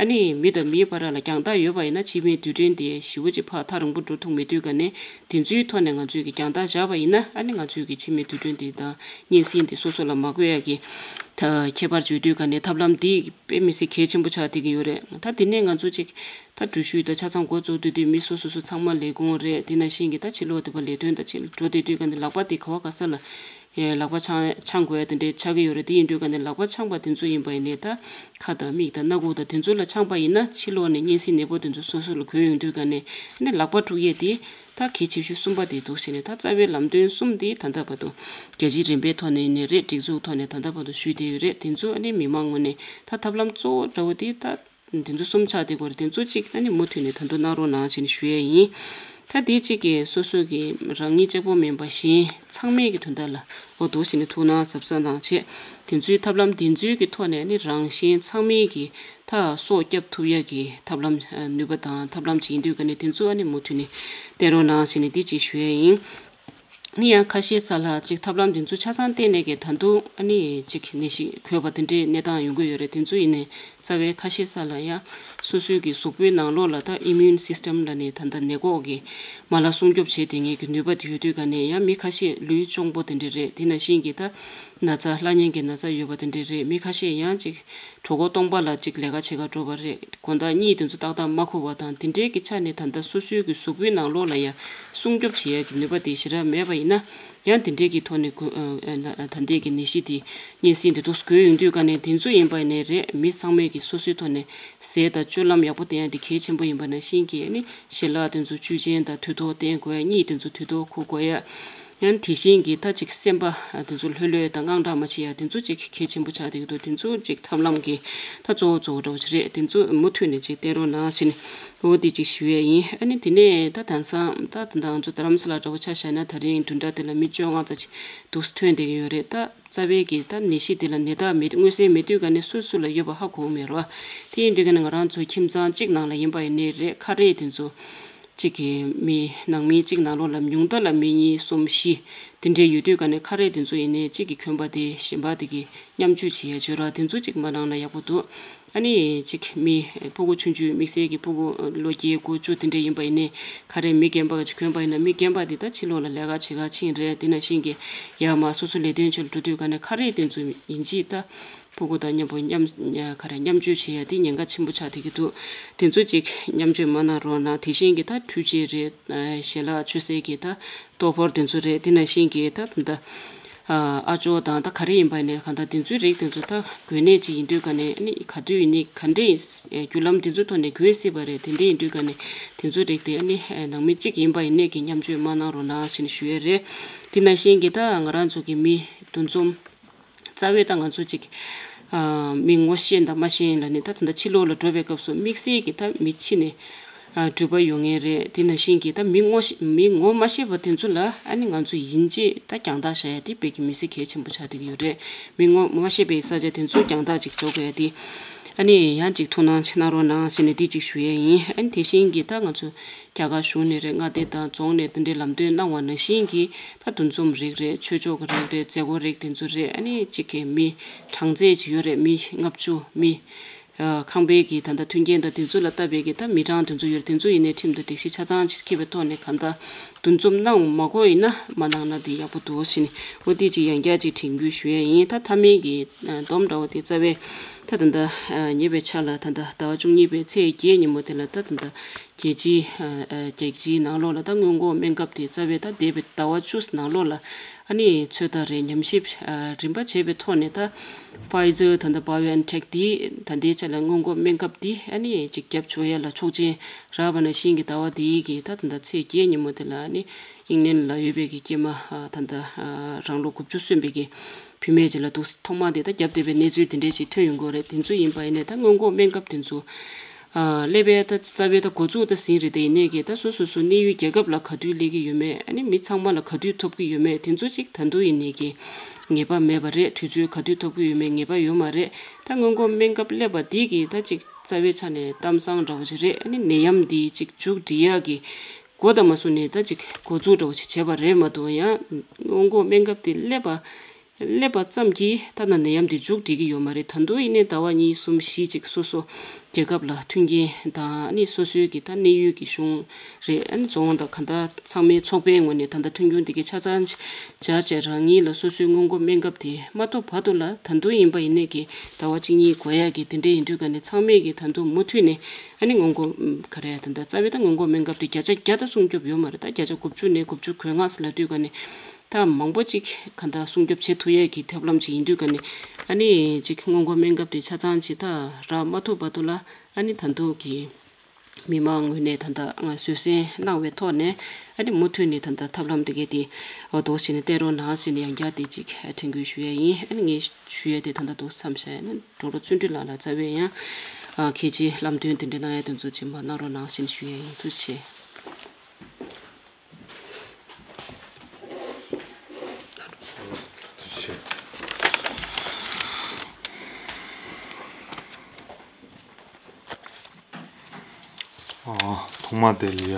ཨ་ནི་མི་དང་མིའི་བར་ལ་རྒྱང་ཐག་ཡོད་པ་ཡིན་ན་མཆིན་པའི་རྡུལ་ཕྲན་དེ་ཞེ་པོ་ཅིག་ཕར་ཐག་རིང་པོ་འགྲོ་ཐུབ་མེད་དུས་ཀ་ནས། དེ་ཚོའི་ཐོག་ནས་ང་ཚོས་ཀྱི་རྒྱང་ཐག་བཞག་པ་ཡིན་ན། ཨ་ནི་ང་ཚོས་ཀྱི་མཆིན་པའི་རྡུལ་ཕྲན་དེ་དང་གཉན་སྲིན་དེ་སོ་སོ་ལ་མ་འགོས་ཡ་གི་ད་ཁྱད་པར་བརྗོད་དུས་ཀ་ནས་ཐབས་ལམ་དེ་དཔེ་མི་སྲིད་གལ་ཆེན་པོ་ཆགས་བསྡད་ཀྱི་ཡོད་རེད། ད་དེ་ནས་ང་ཚོ་ཅིག་ད་འགྲུལ་བཞུད་ད་ཆ་ཚང་འགོ་བཙུགས་དུས་དུས་མི་སོ་སོ་སོ་ཚང་མ་ལས་ཁུངས་རེད། དེ་ནང་བཞིན་གྱི་ད་ཕྱི་ལོགས་དེ་པ་ལས་དོན་ད་ཅིག་འགྲོ་བསྡད་དུས་ཀ་ནས་ལག་པ་དེ་ག་བ་ག་ས་ལ་ཡ་ལག་པ་འཆང་འཆང་དགོས་ཡ་དེ་འདྲའི་ཆགས་ཀྱི་ཡོད་རེད། དེ་ཡིན་དུས་ཀ་ནས་ལག་པ་འཆང་པ་དེ་ཚོ་ཡིན་པ་ཡིན་ནའི་ད་ཁ་དང་མིག་དང་སྣ་ཁུག་དང་དེ་ཚོ་ལ་འཆང་པ་ཡིན་ན་ཕྱི་ལོགས་ནས་གཉན་སྲིན་ནད་འབུ་དེ་ཚོ་སོ་སོ་ལ་འགོས་ཡོང་དུས་ཀ་ནས་ཨ་ནི་ལག་པ་བཀྲུ་ཡས་དེ་ད་གལ་ཆེ་ཤོས་གསུམ་པ་དེ་འདུག་ཟེར་ནས། ད་རྩ་བའི་ལམ་སྟོན་གསུམ་དེ་ད་ལྟ་བར་དུ་རྒྱལ་སྤྱིའི་རིམ་པའི་ཐོག་ནས་ཡིན་ནའི་རེད། སྒྲིག་འཛུགས་ཐོག་ནས་ད་ལྟ་བར་དུ་ཞུས་བསྡད་ཡོད་རེད། དེ་ཚོ་ཨ་ནི་མི་མང་ངོས་ནས་ད་ཐབས་ལམ་གཙོ་བོ་འདྲ་བོ་དེ་ད། དེ་ཚོ་གསུམ་ཆགས་བསྡད་ཀྱི་ཡོད་རེད། དེ་ཚོ་གཅིག་ད་ནི་མུ་མཐུད་ནས་ད་དུང་གནང་རོགས་གནང་ཞེས་ནས་ཞུ་ཡས་ཡིན། ད་དེ་གཅིག་གིས་སོ་སོ་གི་རང་ཉིད་གཅིག་པོ་མིན་པ་གཞན་ཚང་མས་ཀྱི་དོན་དག་ལ་འོ་འདུག་ཞེས་ནས་ཐུགས་སྣང་གཟབ་གཟབ་གནང་བྱས། དེ་ཚོའི་ཐབས་ལམ་དེ་ཚོའི་གི་ཐོག་ནས་ནི་རང་གཞན་ཚང་མས་ཀྱི་ད་སྲོག་སྐྱབས་ཐུབ་ཡས་ཀྱི་ཐབས་ལམ་ནུས་པ་དང་ཐབས་ལམ་ཅིག་ཡིན་དུས་ཀ་ནས་དེ་ཚོ་ཨ་ནི་མུ་མཐུད་ནས་བསྟེན་རོགས་གནང་ཞེས་ནས་འདི་གཅིག་ཞུ་ཡས་ཡིན། ནི་ཡང་ཁ་ཤས་ས་ལ་ཅིག་ཐབས་ལམ་འདི་ཚོ་ཆ་ཚང་བསྟེན་ནས་ཀྱི་ད་དུང་ཨ་ནི་ཅིག་ནད་གཞི་འགོས་པ་དེ་འདྲའི་གནས་སྟངས་ཡོང་གི་ཡོད་རེད། དེ་ཚོ་ཡིན་ནའི་རྩ་བའི་ཁ་ཤས་ས་ལ་ཡང་སོ་སོའི་གི་གཟུགས་པོའི་ནང་ལོགས་ལ་ད་ཨི་མིའུན་སིས་ཊམ་ལ་ནི་ད་ལྟ་ནད་འགོག་གི་མ་ལག་སྲུང་སྐྱོབ་བྱེད་དེ་ངེས་ཀྱི་ནུས་པ་དེ་ཡོད་དུས་ཀ་ནས། ཡང་མི་ཁ་ཤས་ལུས་གཅོང་པོ་དེ་འདྲ་རེད། དེ་ནང་བཞིན་གྱི་ད་ན་ཚ་སླ་ཉན་གྱི་ན་ཚ་ཡོད་པ་དེ་འདྲ་རེད། མི་ཁ་ཤས་ཡང་ཅིག་གྲོད་ཁོག་སྟོང་པ་ལ་ཅིག་ལས་ཀ་བྱེད་ག་འགྲོ་བ་རེད། དགོང་དག་གཉིད་དེ་ཚོ་ཏག་ཏག་མ་ཁུག་པ་དང་། དེ་འདྲའི་གི་ཆ་ནས་ད་ལྟ་སོ་སོའི་གི་གཟུགས་པོའི་ནང་ལོགས་ལ་ཡང་སྲུང་སྐྱོབ་བྱེད་ཡ་གི་ནུས་པ་དེ་ཞེ་དྲག་མེད་པ་ཡིན་ན། ཡང་དེ་འདྲའི་གི་ཐོག་ནས་གུ་ཨ་ཨ་ད་ལྟའི་གི་ནད་གཞི་དེ་གཉན་སྲིན་དེ་འདུག་འགོས་ཡོང་དུས་ཀ་ནས། དེ་ཚོ་ཡིན་པ་ཡིན་ནའི་རེད། མི་ཚང་མས་གི་སོ་སོའི་ཐོག་ནས་ཟས་དང་སྤྱོད་ལམ་ཡག་པོ་བསྟེན་ཡ་དེ་གལ་ཆེན་པོ་ཡིན་པ་ནང་བཞིན་གྱི་ཨ་ནི་ཞལ་ལག་དེ་ཚོ་བཅུད་ཅན་དང་དུས་ཐོག་བསྟེན་དགོས་ཡ། གཉིད་དེ་ཚོ་དུས་ཐོག་ཁུག་དགོས་ཡ། ཡང་དེ་བཞིན་གྱི་ད་ཅིག་སེམས་པ་དེ་ཚོ་ལྷོད་ལྷོད་དང་དངངས་སྐྲག་མ་བྱེད་ཡ་དེ་ཚོ་ཅིག་གལ་ཆེན་པོ་ཆགས་བསྡད་ཀྱི་འདུག་དེ་ཚོ་ཅིག་ཐབས་ལམ་གྱི་ད་གཙོ་བོ་གཙོ་བོ་འདྲ་བོ་ཅིག་རེད། དེ་ཚོ་མུ་མཐུད་ནས་ཅིག་བསྟེན་རོགས་གནང་ཟེར་ནས་འོ་དེ་ཅིག་ཞུ་ཡས་ཡིན། ཨ་ནི་དེ་ནས་ད་དེང་སང་ད་ད་ང་ཚོ་རྡ་རམ་ས་ལ་འདྲ་བོ་ཆ་བཞག་ན་ད་རིང་བདུན་ཕྲག་དེ་ལ་མི་བཅོ་ལྔ་ཙམ་ཅིག་འདུག་སེ་ཐོན་བསྡད་ཀྱི་ཡོད་རེད། ད་རྩ་བའི་གི་ད་ནད་གཞི་དེ་ལ་ནད་རྟགས་མེད་མངོན་གསལ་མེད་དུས་ག་ནས་སུ་སུ་ལ་ཡོད་པ་ཧ་གོ་གི་མེད་རེད་བ། དེ་ཡིན་དུས་ག་ནས་ང་རང་ཚོ་ཁྱིམ་ཚང་གཅིག་ནང་ལ་ཡིན་པ་ཡིན་ནའི་རེད། ཁ་རས་དེ་ཚོ་གཅིག་གི་མི་ནང་མི་གཅིག་ནང་ལོགས་ལ་ཉུང་མཐའ་ལ་མི་གཉིས་གསུམ་བཞི་དེ་འདྲས་ཡོད་དུས་ག་ནས་ཁ་རས་དེ་ཚོ་ཡིན་ནའི་གཅིག་གིས་གྱོན་པ་དེ་གཞན་པ་དེ་གིས་མཉམ་སྤྱོད་བྱེད་ཡ་བྱོས་ར་དེ་ཚོ་གཅིག་མ་གནང་ན་ཡག་པོ་འདུག་ཨ་ནི་གཅིག་མི་ཕྲུ་གུ་ཆུང་ཆུང་དམིགས་བསལ་གྱི་ཕྲུ་གུ་ལོ་བརྒྱད་དགུ་བཅུ་དེ་འདྲས་ཡིན་པ་ཡིན་ནའི་ཁ་རས་མི་རྒན་པ་གཅིག་གྱོན་པ་ཡིན་ན་མི་རྒན་པ་དེ་ད་ཕྱི་ལོགས་ལ་ལས་ཀ་བྱེད་ག་ཕྱིན་རེད། དེ་ནང་བཞིན་གྱི་ཡར་མར་སོ་སོ་ལས་དོན་ཆེད་ལ་འགྲོ་དུས་ག་ནས་ཁ་རས་དེ་ཚོ་ཡིན་གཅིག་ད། ཕྲུ་གུ་དང་མཉམ་པོ་མཉམ་ག་རེ་མཉམ་སྤྱོད་བྱེད་ཡ་དེ་ཉེན་ཁ་ཆེན་པོ་ཆགས་བསྡད་ཀྱི་འདུག་དེ་ཚོ་ཅིག་མཉམ་སྤྱོད་མ་གནང་རོགས་གནང་། དེ་བཞིན་གྱི་ད་འཕྲུལ་ཆས་རེད། ཞལ་ལག་མཆོད་སའི་གི་ད་ལྟོ་ཕོར་དེ་ཚོ་རེད། དེ་ནང་བཞིན་གྱི་ད་ད་ཨ་ཅོ་དང་ད་ག་རེ་ཡིན་པ་ཡིན་ནའི་གང་ལྟར་དེ་ཚོའི་རིགས་དེ་ཚོ་ད་དགོས་གནད་ཅིག་ཡིན་དུས་ག་ནས་ཨ་ནི་ག་དུས་ཡིན་ནའི་ག་འདྲས་བརྒྱུད་ལམ་དེ་ཚོའི་ཐོག་ནས་དགོས་སྲིད་པ་རེད། དེ་འདྲས་ཡིན་དུས་ག་ནས་དེ་ཚོའི་རིགས་དེ་ཨ་ནི་ནང་མི་གཅིག་ཡིན་པ་ཡིན་ནའི་གི་མཉམ་སྤྱོད་མ་གནང་རོགས་གནང་ཞེས་ཞུ་ཡས་རེད། དེ་ནང་བཞིན་གྱི་ད་ང་རང་ཚོ་གི་མི་འདུ་འཛོམས། རྩ་བའི་ད་ང་ཚོ་ཅིག་ཨ་མི་ངོ་ཤེས་དང་མ་ཤེས་ལ་ནི་ད་ད་ལྟ་ཕྱི་ལོགས་ལ་འགྲོ་བའི་སྐབས་སུ་དམིགས་བསལ་གྱི་ད་མི་ཕྱི་ནས་ཨ་འགྲུལ་པ་ཡོང་མཁན་རེད། དེ་ནང་བཞིན་གྱི་ད་མི་ངོ་ཤེས་མི་ངོ་མ་ཤེས་པ་དེ་ཚོ་ལ་ཨ་ནི་ང་ཚོ་ཡིན་གཅིག་ད་རྒྱང་ཐག་བཞག་ཡ་དེ་དཔེ་གི་མི་སྲིད་གལ་ཆེན་པོ་ཆགས་བསྡད་ཀྱི་ཡོད་རེད། མི་ངོ་མ་ཤེས་པའི་ས་ཆ་དེ་ཚོ་རྒྱང་ཐག་ཅིག་འཇོག་དགོས་ཡ་དེ་ཨ་ནི་ཡང་ཅིག་ཐུགས་སྣང་ཆེ་གནང་རོགས་གནང་ཟེར་ནས་དེ་ཅིག་ཞུ་ཡ་ཡིན། ཨ་ནི་དེ་བཞིན་གྱི་ད་ང་ཚོ་རྒྱ་གར་གཞུང་ནས་རེད། མངའ་སྡེ་དང་རྫོང་ནས་དེ་འདྲའི་ལམ་སྟོན་གནང་བ་ནང་བཞིན་གྱི་ད་འདུ་འཛོམས་རིགས་རེད། ཆོས་ཕྱོགས་ཀྱི་རིགས་རེད། མཛད་སྒོ་རིགས་དེ་ཚོ་རེད། ཨ་ནི་གཅིག་གི་མི་གྲངས་ཚད་ཅིག་ཡོད་རེད། མི་ལྔ་བཅུ་མི་ཨ་ཁང་པའི་གི་ད་ལྟ་མཐུན་རྐྱེན་དང་དེ་ཚོ་ལ་ལྟ་བའི་གི་ད་མི་གྲངས་དེ་ཚོ་ཡོད་རེད། དེ་ཚོ་ཡིན་ནའི་ཁྲིམས་དང་སྒྲིག་གཞི་ཆ་ཚང་ཅིག་འཁྱེར་བའི་ཐོག་ནས་གང་ལྟར་འདུ་འཛོམས་གནང་མ་དགོས་ཡིན་ན་མ་གནང་ན་དེ་ཡག་པོ་འདུག་ཟེར་ནས་འོ་དེ་ཅིག་ཡང་བསྐྱར་ཅིག་དྲན་སྐུལ་ཞུ་ཡས་ཡིན། ད་མཐའ་མའི་གི་ཨ་སྡོམ་འདྲ་བོ་དེ་རྩ་བའི་ད་ད་ལྟ་ཨ་ཉེ་བའི་ཆར་ལ་ད་ལྟ་ཟླ་བ་བཅུ་གཉིས་པའི་ཚེས་བརྒྱད་ཉིན་མོ་དེ་ལ་ད་ད་ལྟ་རྒྱལ་སྤྱིའི་ཨ་ཨ་རྒྱལ་སྤྱིའི་ནང་ལོགས་ལ་ད་སྔོན་འགོག་སྨན་ཁབ་དེ་རྩ་བའི་ད་འདས་པའི་ཟླ་བ་བཅུ་ནང་ལོགས་ལ་ཨ་ནི་ཚོད་ལྟ་རེད། ཉམས་ཞིབ་ཨ་རིམ་པ་བྱས་པའི་ཐོག་ནས་ད་Pfizer ད་ལྟ་BioNTech་དེ་ད་ལྟའི་ཆ་ལ་སྔོན་འགོག་སྨན་ཁབ་དེ་ཨ་ནི་ཅིག་བརྒྱབ་ཆོག་ཡ་ལ་ཆོག་མཆན་རག་པ་ནང་བཞིན་གྱི་ཟླ་བ་འདིའི་གི་ད་ད་ལྟ་ཚེས་བརྒྱད་ཉིན་མོ་དེ་ལ་ཨ་ནི་ཨིང་ལན་ལ་ཡོད་པའི་གི་སྐྱེས་མ་ཨ་ད་ད་ཨ་རང་ལོ་དགུ་བཅུ་སོན་པའི་གི་བུད་མེད་ཅིག་ལ་འདུག་ཐོག་མ་དེ་ད་བརྒྱབ་བསྡད་པའི་གནས་ཚུལ་དེ་འདྲས་ཞིག་ཐོན་ཡོང་གི་རེད། དེ་ཚོ་ཡིན་པ་ཡིན་ནའི་ད་སྔོན་འགོག་སྨན་ཁབ་དེ་ཚོ་ཨ་སླེབས་པའི་ད་རྩ་བའི་ད་འགོ་འཛུགས་ད་ཟིན་རེད། དེ་ཡིན་ནའི་གི་ད་སོ་སོ་སོ་གནས་ཡུལ་རྒྱལ་ཁབ་ལ་ག་དུས་སླེབས་ཀྱི་ཡོད་མེད། ཨ་ནི་མི་ཚང་མ་ལ་ག་དུས་ཐོབ་ཀྱི་ཡོད་མེད། དེ་ཚོ་ཅིག་ད་དུང་ཡིན་ནའི་གི་ངེས་པ་མེད་པ་རེད། དུས་ཚོད་ག་དུས་ཐོབ་ཀྱི་ཡོད་མེད་ངེས་པ་ཡོད་མ་རེད། ད་སྔོན་འགོག་སྨན་ཁབ་སླེབས་པ་འདི་གི་ད་ཅིག་རྩ་བའི་ཆ་ནས་གཏམ་བཟང་འདྲ་བོ་ཅིག་རེད། ཨ་ནི་ནད་ཡམས་འདི་ཅིག་མཇུག་སྒྲིལ་ཡག་གི་འགོ་དང་མ་སོང་ནས་ད་ཅིག་འགོ་འཛུགས་འདྲ་བོ་ཅིག་བྱས་པ་རེད་མ་གཏོགས་ཡང་སྔོན་འགོག་སྨན་ཁབ་དེ་སླེབས་པ་སླེབས་པ་ཙམ་གྱིས་ད་ནི་ནད་ཡམས་དེ་མཇུག་སྒྲིལ་གྱི་ཡོད་མ་རེད། ད་དུང་ཡིན་ནའི་ཟླ་བ་གཉིས་གསུམ་བཞི་ཅིག་སོ་སོ་རྒྱལ་ཁབ་ལ་མཐུན་རྐྱེན་དང་ཨ་ནི་སོ་སོའི་གི་ད་གནས་ཡུལ་གྱི་གཞུང་རེད། ཨ་ནི་རྫོང་དང་གང་ལྟར་ཚང་མའི་ཚོགས་པའི་ངོས་ནས་ད་ལྟ་མཐུན་རྐྱེན་དེ་གའི་ཆ་ཚང་སྦྱར་བྱས་རང་ཉིད་ལ་སོ་སོའི་སྔོན་འགོག་སྨན་ཁབ་དེ་མ་ཐོབ་བར་དུ་ལ་ད་དུང་ཡིན་པ་ཡིན་ནའི་གི་ཟླ་བ་གཅིག་གཉིས་འགོར་ཡག་གི་དེ་འདྲའི་ཡིན་དུས་ག་ནས་ཚང་མས་གི་ད་དུང་མུ་མཐུད་ནས་ཨ་ནི་སྔོན་འགོག་ག་རེ་ད་ལྟ་རྩ་བའི་ད་སྔོན་འགོག་སྨན་ཁབ་དེ་བརྒྱ་ཆ་བརྒྱ་ད་སྲུང་སྐྱོབ་ཡོད་མ་རེད། ད་བརྒྱ་ཆ་དགུ་བཅུ་ནས་དགུ་བཅུ་གོ་ལྔ་ཟེར་ལབ་དུས་ག་ནས། ད་མང་པོ་ཅིག་ག་འདྲ་སྲུང་སྐྱོབ་བྱེད་ཐུབ་ཡས་ཀྱི་ཐབས་ལམ་ཅིག་ཡིན་དུས་ག་ནས་ཨ་ནི་ཅིག་སྔོན་འགོག་སྨན་ཁབ་དེ་ཆ་ཚང་ཅིག་ད་རག་མ་ཐུབ་བར་དུ་ལ་ཨ་ནི་ད་དུང་གི་མི་མང་ངོས་ནས་ད་ལྟ་བཟོད་བསྲན་གནང་བའི་ཐོག་ནས་ཨ་ནི་མུ་མཐུད་ནས་ད་ལྟ་ཐབས་ལམ་དེ་གས་དེ་འོ་འདུག་བྱས་ནས་བསྟེན་རོགས་གནང་ཟེར་ནས་ཡང་བསྐྱར་དེ་ཅིག་དྲན་སྐུལ་ཞུ་ཡས་ཡིན། ཨ་ནི་ངས་ཞུ་ཡས་དེ་ད་ལྟ་འདུག་མཚམས་བཞག་ཡས་ན་གྲོགས་པོ་བརྩོན་འགྲུས་ལགས་ལ་རྩ་བའི་ཡང་གལ་ཆེའི་ལམ་སྟོན་དེ་འདྲ་གནང་ཡས་དེ་ཚོ་ཅིག་མ་གནང་རོགས་གནང་ཟེར་ནས་ཞུ་ཡས་ཡིན། ཐུགས་རྗེ་ཆེ། ཐོག་མ་དེ་ལ་ཡ།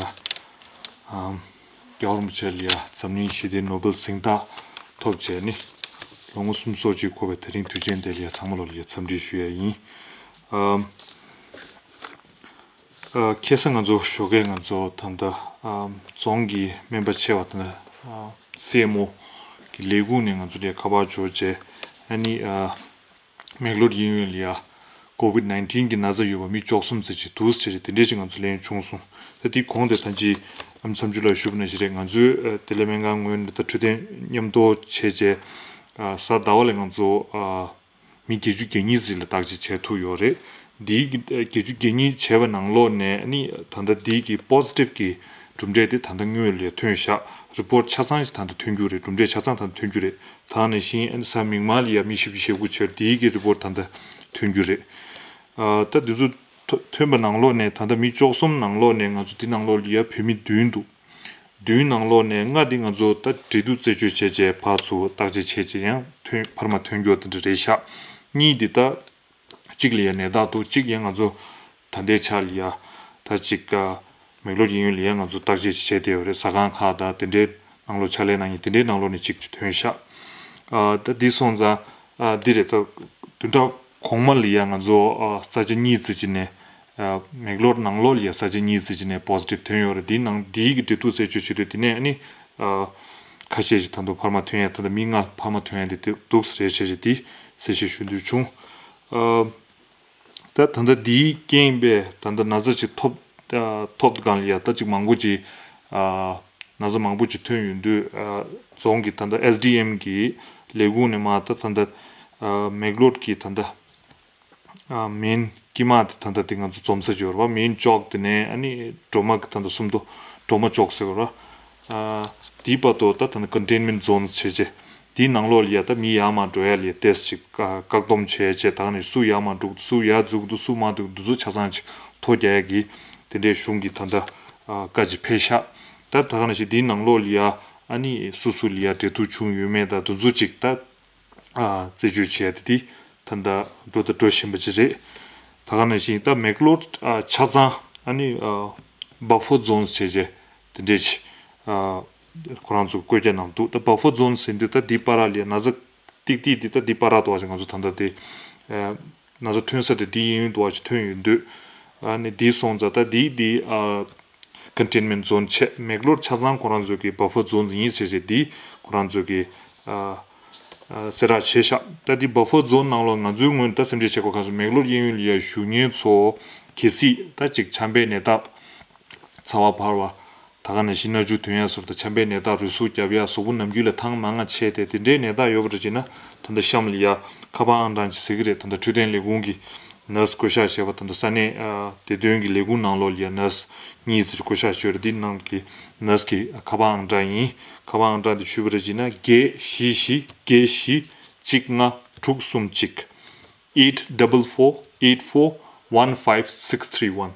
རྒྱལ་བ་རིན་པོ་ཆེ་ལ་ཡ་འཛམ་གླིང་ཞི་བདེའི་ནོ་བེལ་གཟེངས་རྟགས་ཐོབ་བྱས་ནི། ལོ་ངོ་སུམ་ཅུ་སོ་གཅིག་འཁོར་བའི་དེ་རིང་དུས་ཆེན་དེ་ལ་ཡ་ཚང་མ་ལོ་ལ་ཡ་འཚམས་འདྲི་ཞུ་ཡ་ཡིན། ཨ། ཨ། ཁ་སང་ང་ཚོ་ཞོགས་ཀས་ང་ཚོ་ད་ལྟ་ཨ་རྫོང་གི་སྨན་པ་ཆེ་བ་དང་ཨ་སྲས་མོ་གི་ལས་ཁུངས་ནས་ང་ཚོ་ལ་ཁ་པར་འབྱོར་བྱས། ཨ་ནི་ཨ་མེག་ལོར་གཡས་གཡོན་ལ་ཡ་ཀོ་ཝིད་ནའིན་ཊིན་གི་ན་ཚ་ཡོད་པ་མི་བཅུ་གསུམ་ཙམ་ཅིག་འདུག་ཟེར་བྱས་དེ་འདྲས་ཅིག་ང་ཚོ་ལན་བྱུང་སོང་། ད་དེའི་གོང་དེ་ད་ཅི་ཨ་མཚམས་འཇུ་ལ་ཞུ་བ་ནང་བཞིན་རེད། ང་ཚོའི་ཨ་བདེ་ལེགས་སྨན་ཁང་ངོས་ནས་ད་འཕྲོད་བསྟེན་མཉམ་དུ་བྱས་བྱས་ཨ་གཟའ་ཟླ་བ་ལ་ང་ཚོ་ཨ། མི་བརྒྱད་ཅུ་གྱ་གཉིས་ཙམ་ལ་བརྟག་དཔྱད་བྱས་ཐུབ་ཡོད་རེད། འདིའི་གི་བརྒྱད་ཅུ་གྱ་གཉིས་བྱས་པ་ནང་ལོགས་ནས་ནི་ད་ལྟ་འདིའི་གི་པོ་སི་ཊིབ་གི་ གྲུབ་འབྲས་དེ་ད་ལྟ་སྔོན་ལ་ཐོན་བཞག་རི་པོར་ཊི་ཆ་ཚང་ཞིག་ད་ལྟ་ཐོན་རྒྱུ་རེད། གྲུབ་འབྲས་ཆ་ཚང་ད་ལྟ་ཐོན་རྒྱུ་རེད། ད་ནང་བཞིན་ཨ་ནི་གཟའ་མིག་དམར་ལ་ཡ་མི་བཞི་བཅུ་ཞེ་དགུ་བྱས་དེའི་གི་རི་པོར་ཊི་ད་ལྟ་ཐོན་རྒྱུ་རེད། ཨ་ད་དེ་ཚོ་ཐོ་ཐོན་པ་ནང་ལོགས་ནས་ད་ལྟ་མི་བཅུ་གསུམ་ནང་ལོགས་ནས་ང་ཚོ་དེ་ནང་ལོགས་ལ་ཡ་བོད་མི་བདུན་འདུག་བདུན་ནང་ལོགས་ནས་ལྔ་དེ་ང་ཚོ་ད་འབྲེལ་གཏུག་རྩད་གཅོད་བྱས་རྗེས་ཕར་ཚུར་བརྟག་དཔྱད་བྱས་རྗེས་ཡང་ཐོན་ཕར་མ་ཐོན་རྒྱུ་དེ་འདྲ་རེད་ཤག་གཉིས་དེ་ད་གཅིག་ལ་ཡ་ནད་རྟགས་འདུག་གཅིག་ཡང་ང་ཚོ་ད་ལྟའི་ཆ་ལ་ཡ་ད་གཅིག་ཨ་མེག་ལོར་གཡས་གཡོན་ལ་ཡ་ང་ཚོ་བརྟག་དཔྱད་བྱས་བསྡད་ཡོད་རེད། ཟ་ཁང་ཁག་དང་དེ་འདྲའི་ནང་ལོགས་ཕྱག་ལས་གནང་མཁན་དེ་འདྲའི་ནང་ལོགས་ནས་གཅིག་ཅིག་ཐོན་ཤག་ཨ་ད་འདི་སོང་ཙང་ཨ་འདི་རེད། ད་བདུན་ཕྲག་གོང་མ་ལ་ཡ་ང་ཚོ་ཨ་ས་ཆ་གཉིས་ཙམ་ཅིག་ནས་ཨ་མེག་ལོར་ནང་ལོགས་ལ་ཡ་ས་ཆ་གཉིས་ཙམ་ཅིག་ནས་པོ་སི་ཊིབ་ཐོན་ཡོད་རེད། འདིའི་ནང་འདིའི་གི་འབྲེལ་གཏུག་རྩད་གཅོད་བྱེད་དུས་དེ་ནས་ཨ་ནི་ཨ་ཁ་ཤས་ཤིག་ད་དུང་ཕར་མ་ཐོན་ཡ། ད་ལྟ་མི་ལྔ་ཕར་མ་ཐོན་ཡ་དེ་དེ་འདུག་ཟེར་བྱས་བྱས་དེ་གསལ་བཤད་ཞུ་འདོད་བྱུང་། ཨ་ད་ད་ལྟ་འདིའི་རྐྱེན་པས་ད་ལྟ་ན་ཚ་ཅིག་ཐོབ་ཨ་ཐོབ་སྒང་ལ་ཡ་ད་ཅིག་མང་པོ་ཅིག་ཨ་ན་ཚ་མང་པོ་ཅིག་ཐོན་ཡོང་དུས་ཨ་རྫོང་གི་ད་ལྟ་ཨེས་ཌི་ཨེམ་གི་ལས་ཁུངས་ནས་མར་ད་ད་ལྟ་ཨ་མེག་ལོར་གི་ད་ལྟ་ཨ་མེན་དཀྱིལ་མ་དེ་ད་ལྟ་དེ་ང་ཚོ་འཛོམས་ས་ཅིག་ཡོད་རེད་པ། མེན་ཅོག་དེ་ནས་ཨ་ནི་སྒྲོལ་མ་གི་ད་ལྟ་སུམ་མདོ་སྒྲོལ་མ་ཅོག་ཟེར་བ་ར། ཨ་དེའི་བར་དུ་ད་ད་ལྟ་ཀོན་ཊེན་མེན་ཊི་ཛོན་བྱས་རྗེས་དེའི་ནང་ལོགས་ལ་ཡ་ད་མི་ཡར་མར་འགྲོ་ཡ་ལ་ཡ་ཏོག་ཙམ་ཅིག་ཨ་བཀག་སྡོམ་བྱས་རྗེས་ད་ནས་སུ་ཡར་མར་འགྲོ་གི་འདུག་སུ་ཡར་འཛུལ་གི་འདུག་སུ་མར་འཛུལ་གི་འདུག་ཚོ་ཆ་ཚང་ཅིག་ཐོ་རྒྱག་ཡ་གི་དེ་འདྲའི་གཞུང་གི་ད་ལྟ་ཨ་བཀའ་ཅིག་ཕེབས་ཤག་ད་ད་ག་ནང་བཞིན་དེའི་ནང་ལོགས་ལ་ཡ་ཨ་ནི་སུ་སུ་ལ་ཡ་འབྲེལ་གཏུག་བྱུང་ཡོད་མེད་ད་དེ་ཚོ་ཅིག་ད། ཨ་རྩད་གཅོད་བྱས་ཏེ་དེ་ད་ལྟ་འགྲོ་དང་འགྲོ་བཞིན་པ་ཅིག་རེད། ད་ག་ནང་བཞིན་ད་མེག་ལོར་ཨ་ཆ་ཚང་ཨ་ནི་ཨ་བྷ་ཕར་ཛོན་བྱས་རྗེས་དེ་འདྲས་ཅིག་ཨ་ཁོ་རང་ཚོ་བཀོད་རྒྱ་གནང་འདུག་ད་བྷ་ཕར་ཛོན་ཟེར་དུས་ད་འདི་བར་ལ་ཡ་ན་ཚ་ཏིག་ཏིག་འདི་ད་འདི་བར་འདུག་བ་ཅིག་ང་ཚོ་ད་ལྟ་དེ་ཨ་ན་ཚ་ཐོན་ས་དེ་འདི་ཡིན་འདུག་བ་ཅིག་ཐོན་ཡོད་འདུག་ཨ་ནི་འདི་སོང་ཙང་ད་འདི་འདི་ཨ་ཀོན་ཊེན་མེན་ཊི་ཛོན་བྱས། མེག་ལོར་ཆ་ཚང་ཁོ་རང་ཚོ་གི་བྷ་ཕར་ཛོན་ཡིན་ཟེར་བྱས་འདི་ཁོ་རང་ཚོ་གི་ཨ་ཨ་གསལ་བསྒྲགས་བྱས་ཤག་ད་འདི་བྷ་ཕར་ཛོན་ནང་ལོགས་ང་ཚོའི་ངོས་ནས་ད་སེམས་ཁྲལ་བྱེད་དགོས་ཁ་སོང་། མེག་ལོར་གཡས་གཡོན་ལ་ཡ་བཞུགས་མཁན་ཚོ་གལ་སྲིད་ད་ཅིག་ཆམ་པའི་ནད་རྟགས་ཚ་བ་འཕར་བ་ད་ག་ནང་བཞིན་སྣ་ཆུ་ཐོན་ཡ་ཟུར་དང་ཆམ་པའི་ནད་རྟགས་རུས་ཟུག་རྒྱབ་ཡ་གཟུགས་པོ་ནམ་རྒྱུན་ལས་ཐང་མང་ང་ཆད་དེ་དེ་འདྲའི་ནད་རྟགས་ཡོད་པ་འདྲ་བྱས་ན་ད་ལྟ་གཤམ་ལ་ཡ་ཁ་པར་ཨང་གྲངས་ཅིག་ཟེར་གི་རེད། ད་ལྟ་འཕྲོད་བསྟེན་ལས་ཁུངས་ཀྱི་ནར་སི་བསྐོ་བཞག་བྱས་པ་ད་ལྟ་ས་གནས་ཨ་བདེ་དོན་གྱི་ལས་ཁུངས་ནང་ལོགས་ལ་ཡ་ནར་སི་གཉིས་ཙམ་བསྐོ་བཞག་བྱས་ཡོད་རེད། འདི་ནང་གི་ནར་སི་གི་ཁ་པར་ཨང་གྲངས་ཡིན། ཁ་པར་ཨང་གྲངས་འདི་ཞུས་པ་རེད་བྱས་ན་བརྒྱད་བཞི་བཞི་བརྒྱད་བཞི་གཅིག་ལྔ་དྲུག་གསུམ་གཅིག eight double four eight four one five six three one།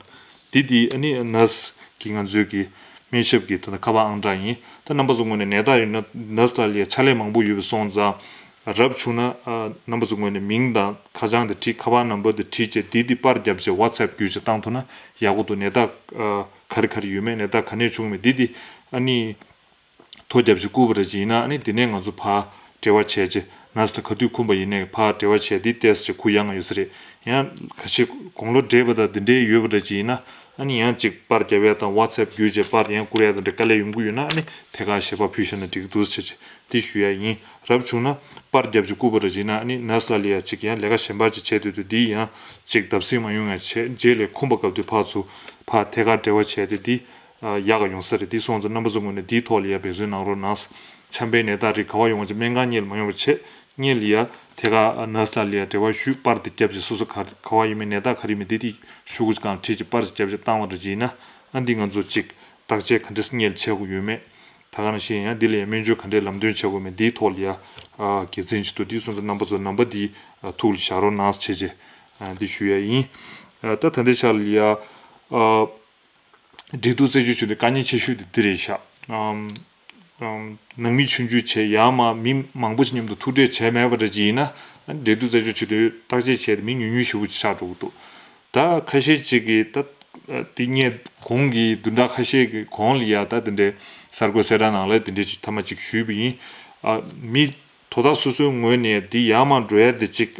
འདི་འདི་ཨ་ནི་ནར་སི་གི་ང་ཚོའི་གི་སྨན་ཞབས་ཀྱི་ད་ལྟ་ཁ་པར་ཨང་གྲངས་ཡིན། ད་རྣམ་པ་ཚོ་ངོས་ནས་ནད་རྟགས་ཡོད་ན་ནར་སི་ལ་ལས་ཕྱག་ལས་མང་པོ་ཡོད་པ་སོང་ཙང་རབ་བྱུང་ན་ཨ་རྣམ་པ་ཚོ་ངོས་ནས་མིང་དང་ཁ་བྱང་དེ་བྲིས་ཁ་པར་ནམ་བར་དེ་བྲིས་བྱས་འདི་འདི་པར་བརྒྱབ་བྱས་ཝ་ཚེབ་བརྒྱུད་བྱས་བཏང་ཐུབ་ན་ཡག་པོ་འདུག་ནད་རྟགས་ཨ་ག་རེ་ག་རེ་ཡོད་མེད་ནད་རྟགས་ག་ནས་བྱུང་མེད་འདི་འདི་ཨ་ནི། ཐོ་རྒྱབ་ཅིག་བསྐུར་བ་རེ་ཅིག་ཡིན་ན་ཨ་ནི་དེ་ནས་ང་ཚོ་ཕར་འབྲེལ་བ་བྱས་རྗེས་ནར་སི་དང་ག་དུས་ཁུམ་པ་ཡིན་ནའི་ཕར་འབྲེལ་བ་བྱས་དེ་ཏོག་ཙམ་ཅིག་གུ་ཡངས་ཡོད་ས་རེད། ཡང་ཁ་ཤས་དགུང་ལོ་བགྲེས་པ་དང་དེ་འདྲའི་ཡོད་པ་རེ་ཅིག་ཡིན་ན་ཨ་ནི་ཡང་ཅིག་པར་རྒྱབ་ཡ་དང་ཝ་ཚེབ་བརྒྱུད་བྱས་པར་ཡང་བསྐུར་ཡ་དང་འདྲ་དཀའ་ལས་ཡོང་གི་ཡོད་ན་ཨ་ནི་ཐད་ཀར་ཞལ་པར་ཕུལ་བཞག་ན་འགྲིག་གི་འདུག་ཟེར་བྱས་དེ་ཞུ་ཡ་ཡིན། རབ་བྱུང་ན་པར་རྒྱབ་ཅིག་བསྐུར་བ་རེ་ཅིག་ཡིན་ན་ཨ་ནི་ནར་སི་ལ་ལ་ཡ་ཅིག་ཡང་ལས་ཀ་གཞན་པ་ཅིག་བྱས་སྡོད་དུས་འདི་ཡང་ཅིག་བརྡབ་གསིག་མ་ཡོང་ཡ་བྱས་རྗེས་ལ་ཁུམ་པ་སྐབས་དུས་ཕར་ཚུར་ཕར་ཐད་ཀར་འབྲེལ་བ་བྱས་ཏེ་འདི། ཨ་ཡག་ག་ཡོང་ས་རེད། འདི་སོང་ཙང་རྣམ་པ་ཚོ་ངོས་ནས་འདིའི་ཐོག་ལ་ཡ་འབད་བརྩོན་གནང་རོགས་གནང་། ཆམ་པའི་ནད་རྟགས་རིགས་ག་བ་ཡོང་བ་ཅིག་སྨན་ཁང་གཉེར་མ་ཡོང་བ་བྱས་གཉེར་ལ་ཡ་ཐད་ཀར་ནར་སི་ལ་ལ་ཡ་འབྲེལ་བ་ཞུས་པར་འདི་བརྒྱབ་ཅིག་སོ་སོ་ག་ག་བ་ཡིན་མིན་ནད་རྟགས་ག་རེ་མིན་འདི་དེ་ཤོག་གུ་ཅིག་སྒང་བྲིས་ཅིག་པར་ཅིག་བརྒྱབ་ཅིག་བཏང་བ་འདྲ་ཅིག་ཡིན་ན་ཨ་འདི་ང་ཚོ་ཅིག་བརྟག་དཔྱད་ག་འདྲས་གཉེར་བྱེད་དགོས་ཡོད་མེད་ད་ག་ནང་བཞིན་ཡང་འདི་ལ་ཡ་སྨན་བཅོས་ག་འདྲས་ལམ་སྟོན་བྱེད་དགོས་མེད་འདིའི་ཐོག་ལ་ཡ་དགེ་མཚན་ཅིག་འདུག་འདི་སོང་ཙང་རྣམ་པ་ཚོ་རྣམ་པ་འདི་ཐུགས་ལ་བཞག་རོགས་གནང་ཟེར་བྱས་འདི་ཞུ་ཡ་ཡིན། ད་ད་ལྟའི་ཆ་ལ་ཡ། འབྲེལ་གཏུག་རྩད་གཅོད་བྱུང་དུས་དཀའ་ངལ་ཆེ་ཤོས་དེ་འདི་རེད་ཤག་ཨམ། ཨམ། ནང་མི་ཆུང་ཆུང་བྱས་ཡར་མར་མི་མང་པོ་ཞིག་མཉམ་དུ་ཐུག་འཕྲད་བྱས་མེད་པ་འདྲ་ཅིག་ཡིན་ན། འབྲེལ་གཏུག་རྩད་གཅོད་བྱེད་དུས་བརྟག་དཔྱད་བྱས་ཏེ་མི་ཉུང་ཉུང་ཞེ་པོ་ཅིག་ཆགས་འགྲོ་གི་འདུག་ད་ཁ་ཤས་ཅིག་གིས་ད་དེ་སྔས་གོང་གི་བདུན་ཕྲག་ཁ་ཤས་ཀྱི་གོང་ལ་ཡ་ད་དེ་འདྲའི་གསར་འགོད་གསལ་བསྒྲགས་ནང་ལ་དེ་འདྲའི་ཅིག་མཐའ་མ་ཅིག་ཞུས་པ་ཡིན། ཨ། མི་དོ་བདག་སོ་སོའི་ངོས་ནས་འདི་ཡར་མར་འགྲོ་ཡ་དེ་ཅིག་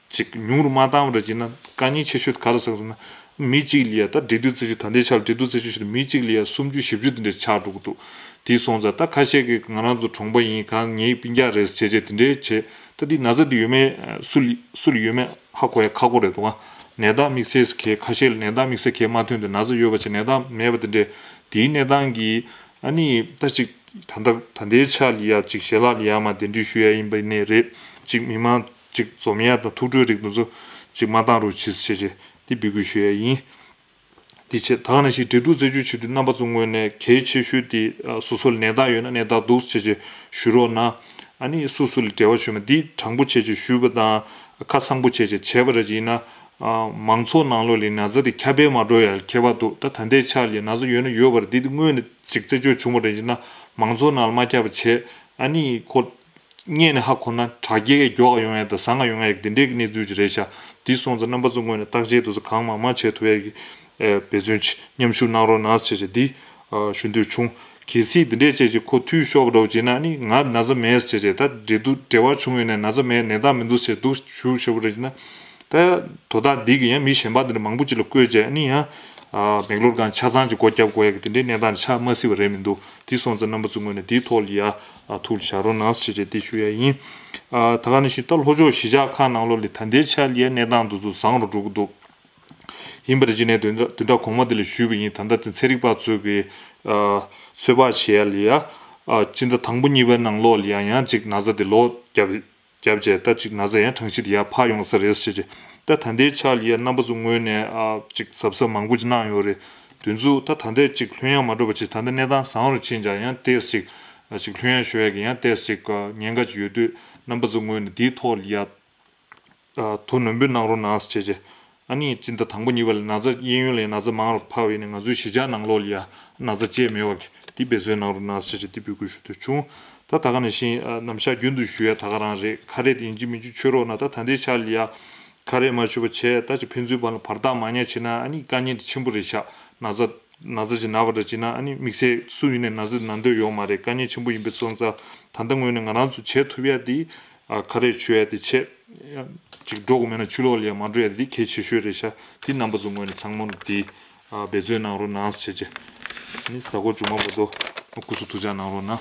ཅིག་ཉུང་རུ་མ་བཏང་བ་འདྲ་ཅིག་ན་དཀའ་ངལ་ཆེ་ཤོས་དེ་ག་རེ་ཟེར་སོང་ན། མི་གཅིག་ལ་ཡ་ད་འབྲེལ་གཏུག་རྩད་གཅོད་ད་ལྟའི་ཆར་འབྲེལ་གཏུག་རྩད་གཅོད་བྱེད་དུས་མི་གཅིག་ལ་ཡ་སུམ་ཅུ་བཞི་བཅུ་དེ་འདྲ་ཆགས་འགྲོ་གི་འདུག་དེ་སོང་ཙང་ད་ཁ་ཤས་ཀྱིས་ང་རང་ཚོ་གྲོང་པ་ཡིན་གང་ངའི་སྤུན་ཀྱག་རེད་ཟེར་བྱས་བྱས་དེ་འདྲའི་བྱས་ད་འདི་ན་ཚ་འདི་ཡོད་མེད་སུ་ལ་སུ་ལ་ཡོད་མེད་ཧ་གོ་ཡ་ཁག་པོ་རེད་འདུག་ཨ། ནད་རྟགས་དམིགས་བསལ་གྱི་ཁ་ཤས་ལ་ནད་རྟགས་དམིགས་བསལ་གྱི་མ་ཐོན་དུས་ན་ཚ་ཡོད་པ་བྱས་ནད་རྟགས་མེད་པ་དེ་འདྲའི་དེའི་གནས་སྟངས་ཀྱིས་ཨ་ནི་ད་ཅིག་ད་ལྟ་ད་ལྟའི་ཆ་ལ་ཡ་ཅིག་ཞལ་ལག་ལ་ཡ་མ་གདན་འདྲེན་ཞུ་ཡ་ཡིན་པ་ཡིན་ནའི་རེད་ཅིག་མི་མང་ཅིག་འཛོམས་ཡ་དང་ཐུག་འཕྲད་རིགས་དེ་ཚོ་ཅིག་མ་བཏང་རོགས་བྱེད་ཟེར་བྱས་བྱས་དེ་འབོད་སྐུལ་ཞུ་ཡ་ཡིན། དེ་བྱས་ད་ག་ནང་བཞིན་འབྲེལ་གཏུག་རྩད་གཅོད་བྱེད་དུས་རྣམ་པ་ཚོ་ངོས་ནས་གལ་ཆེ་ཤོས་དེ་ཨ་སོ་སོ་ལ་ནད་རྟགས་ཡོད་ན་ནད་རྟགས་འདུག་བྱས་བྱས་ཞུ་རོགས་གནང་། ཨ་ནི་སོ་སོ་ལ་འབྲེལ་བ་བྱུང་མ་འདི་དྲང་པོ་བྱས་བྱས་ཞུས་པ་དང་ཁ་གསང་པོ་བྱས་བྱས་བྱས་པ་ར་ཅིག་ཡིན་ན། ཨ་མང་ཚོགས་ནང་ལོགས་ལ་ན་ཚ་དེ་ཁྱབ་སྤེལ་མ་འགྲོ་ཡ་ལ་ཁྱད་པར་འདུག་ད་ད་ལྟའི་ཆ་ལ་ན་ཚ་ཡོད་ན་ཡོད་པ་རེད། འདི་དེ་སྔོན་ནས་ཅིག་རྩད་གཅོད་བྱུང་བ་རེད་ཅིག་ན་མང་ཚོགས་ནང་ལ་མ་ཁྱབ་པ་བྱས། ཨ་ནི་ཁོ་སྔོན་ནས་ཧ་གོ་ན་དྲག་སྐྱེད་མགྱོགས་ཡོང་ཡ་དང་བཟང་ཡོང་ཡ་དེ་འདྲའི་གནས་ཚུལ་ཅིག་རེད་ཤག་དེ་སོང་ཙང་རྣམ་པ་ཚོ་ངོས་ནས་བརྟག་དཔྱད་དུ་གང་མང་མང་བྱེད་ཐུབ་ཡ་གི་ཨེ་འབད་བརྩོན་ཅིག་མཉམ་ཞུགས་གནང་རོགས་གནང་ཟེར་བྱས་འདི་ཨ་ཞུ་འདོད་བྱུང་། གལ་སྲིད་འདི་འདྲས་བྱས་ཅིག་ཁོ་འཐུས་ཤོར་བ་འདྲ་བོ་བྱས་ན་ནི་ང་ན་ཚ་མེད་ཟེར་བྱས་ད་འབྲེལ་གཏུག་འབྲེལ་བ་བྱུང་ཡོད་ནས་ན་ཚ་མེད་ནད་རྟགས་མི་འདུག་ཟེར་འདུག་ཞུ་ཞུ་བ་རེད་ཅེ་ན། ད་དོ་བདག་འདི་གི་ཡང་མི་གཞན་པ་འདི་འདྲ་མང་པོ་ཅིག་ལ་བཀོད་བྱས་ནི་ཡང་ཨ་མེག་ལོར་གང་ཆ་ཚང་ཅིག་སྒོ་བརྒྱབ་དགོས་ཡ་གི་དེ་འདྲའི་གནས་སྟངས་ཆགས་མ་སྲིད་པ་རེད་མི་འདུག་དེ་སོང་ཙང་རྣམ་པ་ཚོ་ངོས་ནས་དེའི་ཐོག་ལ་ཡ་ཨ་ཐུགས་ལ་བཞག་རོགས་གནང་ཟེར་བྱས་འདི་ཞུ་ཡ་ཡིན། ཨ་ད་ག་ནང་བཞིན་ད་ལྷོ་ཕྱོགས་གཞིས་ཆགས་ཁག་ནང་ལོགས་ལ་ད་ལྟའི་ཆ་ལ་ཡ་གནས་སྟངས་འདི་ཚོ་བཟང་རུ་འགྲོ་གི་འདུག་ཡིན་པར་བྱས་ནས་བདུན་ཕྲག་བདུན་ཕྲག་གོང་མ་དེ་ལ་ཞུས་པ་ཡིན། ད་ལྟ་དེ་ཚན་རིག་པ་ཚོས་ཀྱི་ཨ་ཚོད་དཔག་བྱེད་ཡ་ལ་ཡ་ཨ་སྤྱི་ཟླ་དང་པོ་གཉིས་པའི་ནང་ལོགས་ལ་ཡ་ཡང་ཅིག་ན་ཚ་དེ་ལོག་བརྒྱབ་བརྒྱབ་བྱས་ད་ཅིག་ན་ཚ་ཡང་གྲངས་གཞི་དེ་ཡར་འཕར་ཡོང་ས་རེད་ཟེར་བྱས། ད་ད་ལྟའི་ཆ་ལ་ཡ་རྣམ་པ་ཚོ་ངོས་ནས་ཨ་ཅིག་གཟབ་གཟབ་མང་པོ་ཅིག་གནང་ཡོད་རེད། དེ་ཚོ་ད་ད་ལྟའི་ཅིག་ལྷོད་ཡངས་མ་འགྲོ་བ་ཅིག་ད་ལྟ་གནས་སྟངས་བཟང་རུ་ཕྱིན་ཀྱང་ཡང་ཏོག་ཙམ་ཅིག་ཅིག་ལྷོད་ཡངས་ཤོར་ཡ་གི་ཡང་ཏོག་ཙམ་ཅིག་ཉེན་ཁ་ཅིག་ཡོད་དུས་རྣམ་པ་ཚོ་ངོས་ནས་དེའི་ཐོག་ལ་ཡ། ཨ་ཐུགས་སྣང་འབུལ་གནང་རོགས་གནང་ཟེར་བྱས་བྱས། ཨ་ནི་སྤྱི་ཟླ་དང་པོ་གཉིས་པ་ལ་ན་ཚ་གཡས་གཡོན་ལ་ཡང་ན་ཚ་མང་རུ་འཕར་བ་ཡིན་ནའི་ང་ཚོའི་གཞིས་ཆགས་ནང་ལོགས་ལ་ཡང་ན་ཚ་སྐྱེས་མེད་པ་གི་འདི་འབད་བརྩོན་གནང་རོགས་གནང་ཟེར་བྱས་འདི་འབོད་སྐུལ་ཞུ་འདོད་བྱུང་། ད་ད་ག་ནང་བཞིན་ཨ་ནམ་ཞག་རྒྱུན་དུ་ཞུ་ཡ་ད་ག་རང་རེད། ཁ་རས་དེ་ཡིན་གཅིག་མིན་གཅིག་མཆོད་རོགས་གནང་། ད་ད་ལྟའི་ཆ་ལ་ཡ་ཁ་རས་མ་མཆོད་པ་བྱས་ད་ཅིག་ཕན་ཚུན་བར་ལ་བར་ཐག་མ་ཉར་བྱས་ན་ཨ་ནི་དཀའ་ངལ་འདི་ཆེན་པོ་རེད་ཤག་ན་ཚ་ན་ཚ་ཅིག་ན་བ་འདྲ་བྱས་ན་ཨ་ནི་དམིགས་བསལ་སུ་ཡིན་ནའི་ན་ཚ་ན་འདོད་ཡོད་མ་རེད། དཀའ་ངལ་ཆེན་པོ་ཡིན་པའི་སོང་ཙང་ད་ལྟ་ངོས་ནས་ང་རང་ཚོ་བྱེད་ཐུབ་ཡ་དེ་ཨ་ཁ་རས་མཆོད་ཡ་དེ་བྱས། ཅིག་འགྲོ་དགོས་མེད་ན་ཕྱི་ལོགས་ལ་ཡ་མ་འགྲོ་ཡ་དེ་གལ་ཆེ་ཤོས་རེད་ཤག་དེ་རྣམ་པ་ཚོ་ངོས་ནས་ཚང་མ་དེ་ཨ་འབད་བརྩོན་གནང་རོགས་གནང་ཟེར་བྱས། ཨ་ནི་གཟའ་འཁོར་མཇུག་མ་བར་དུ་སྐུ་གཟུགས་ཐུགས་ཅག་གནང་རོགས་གནང་།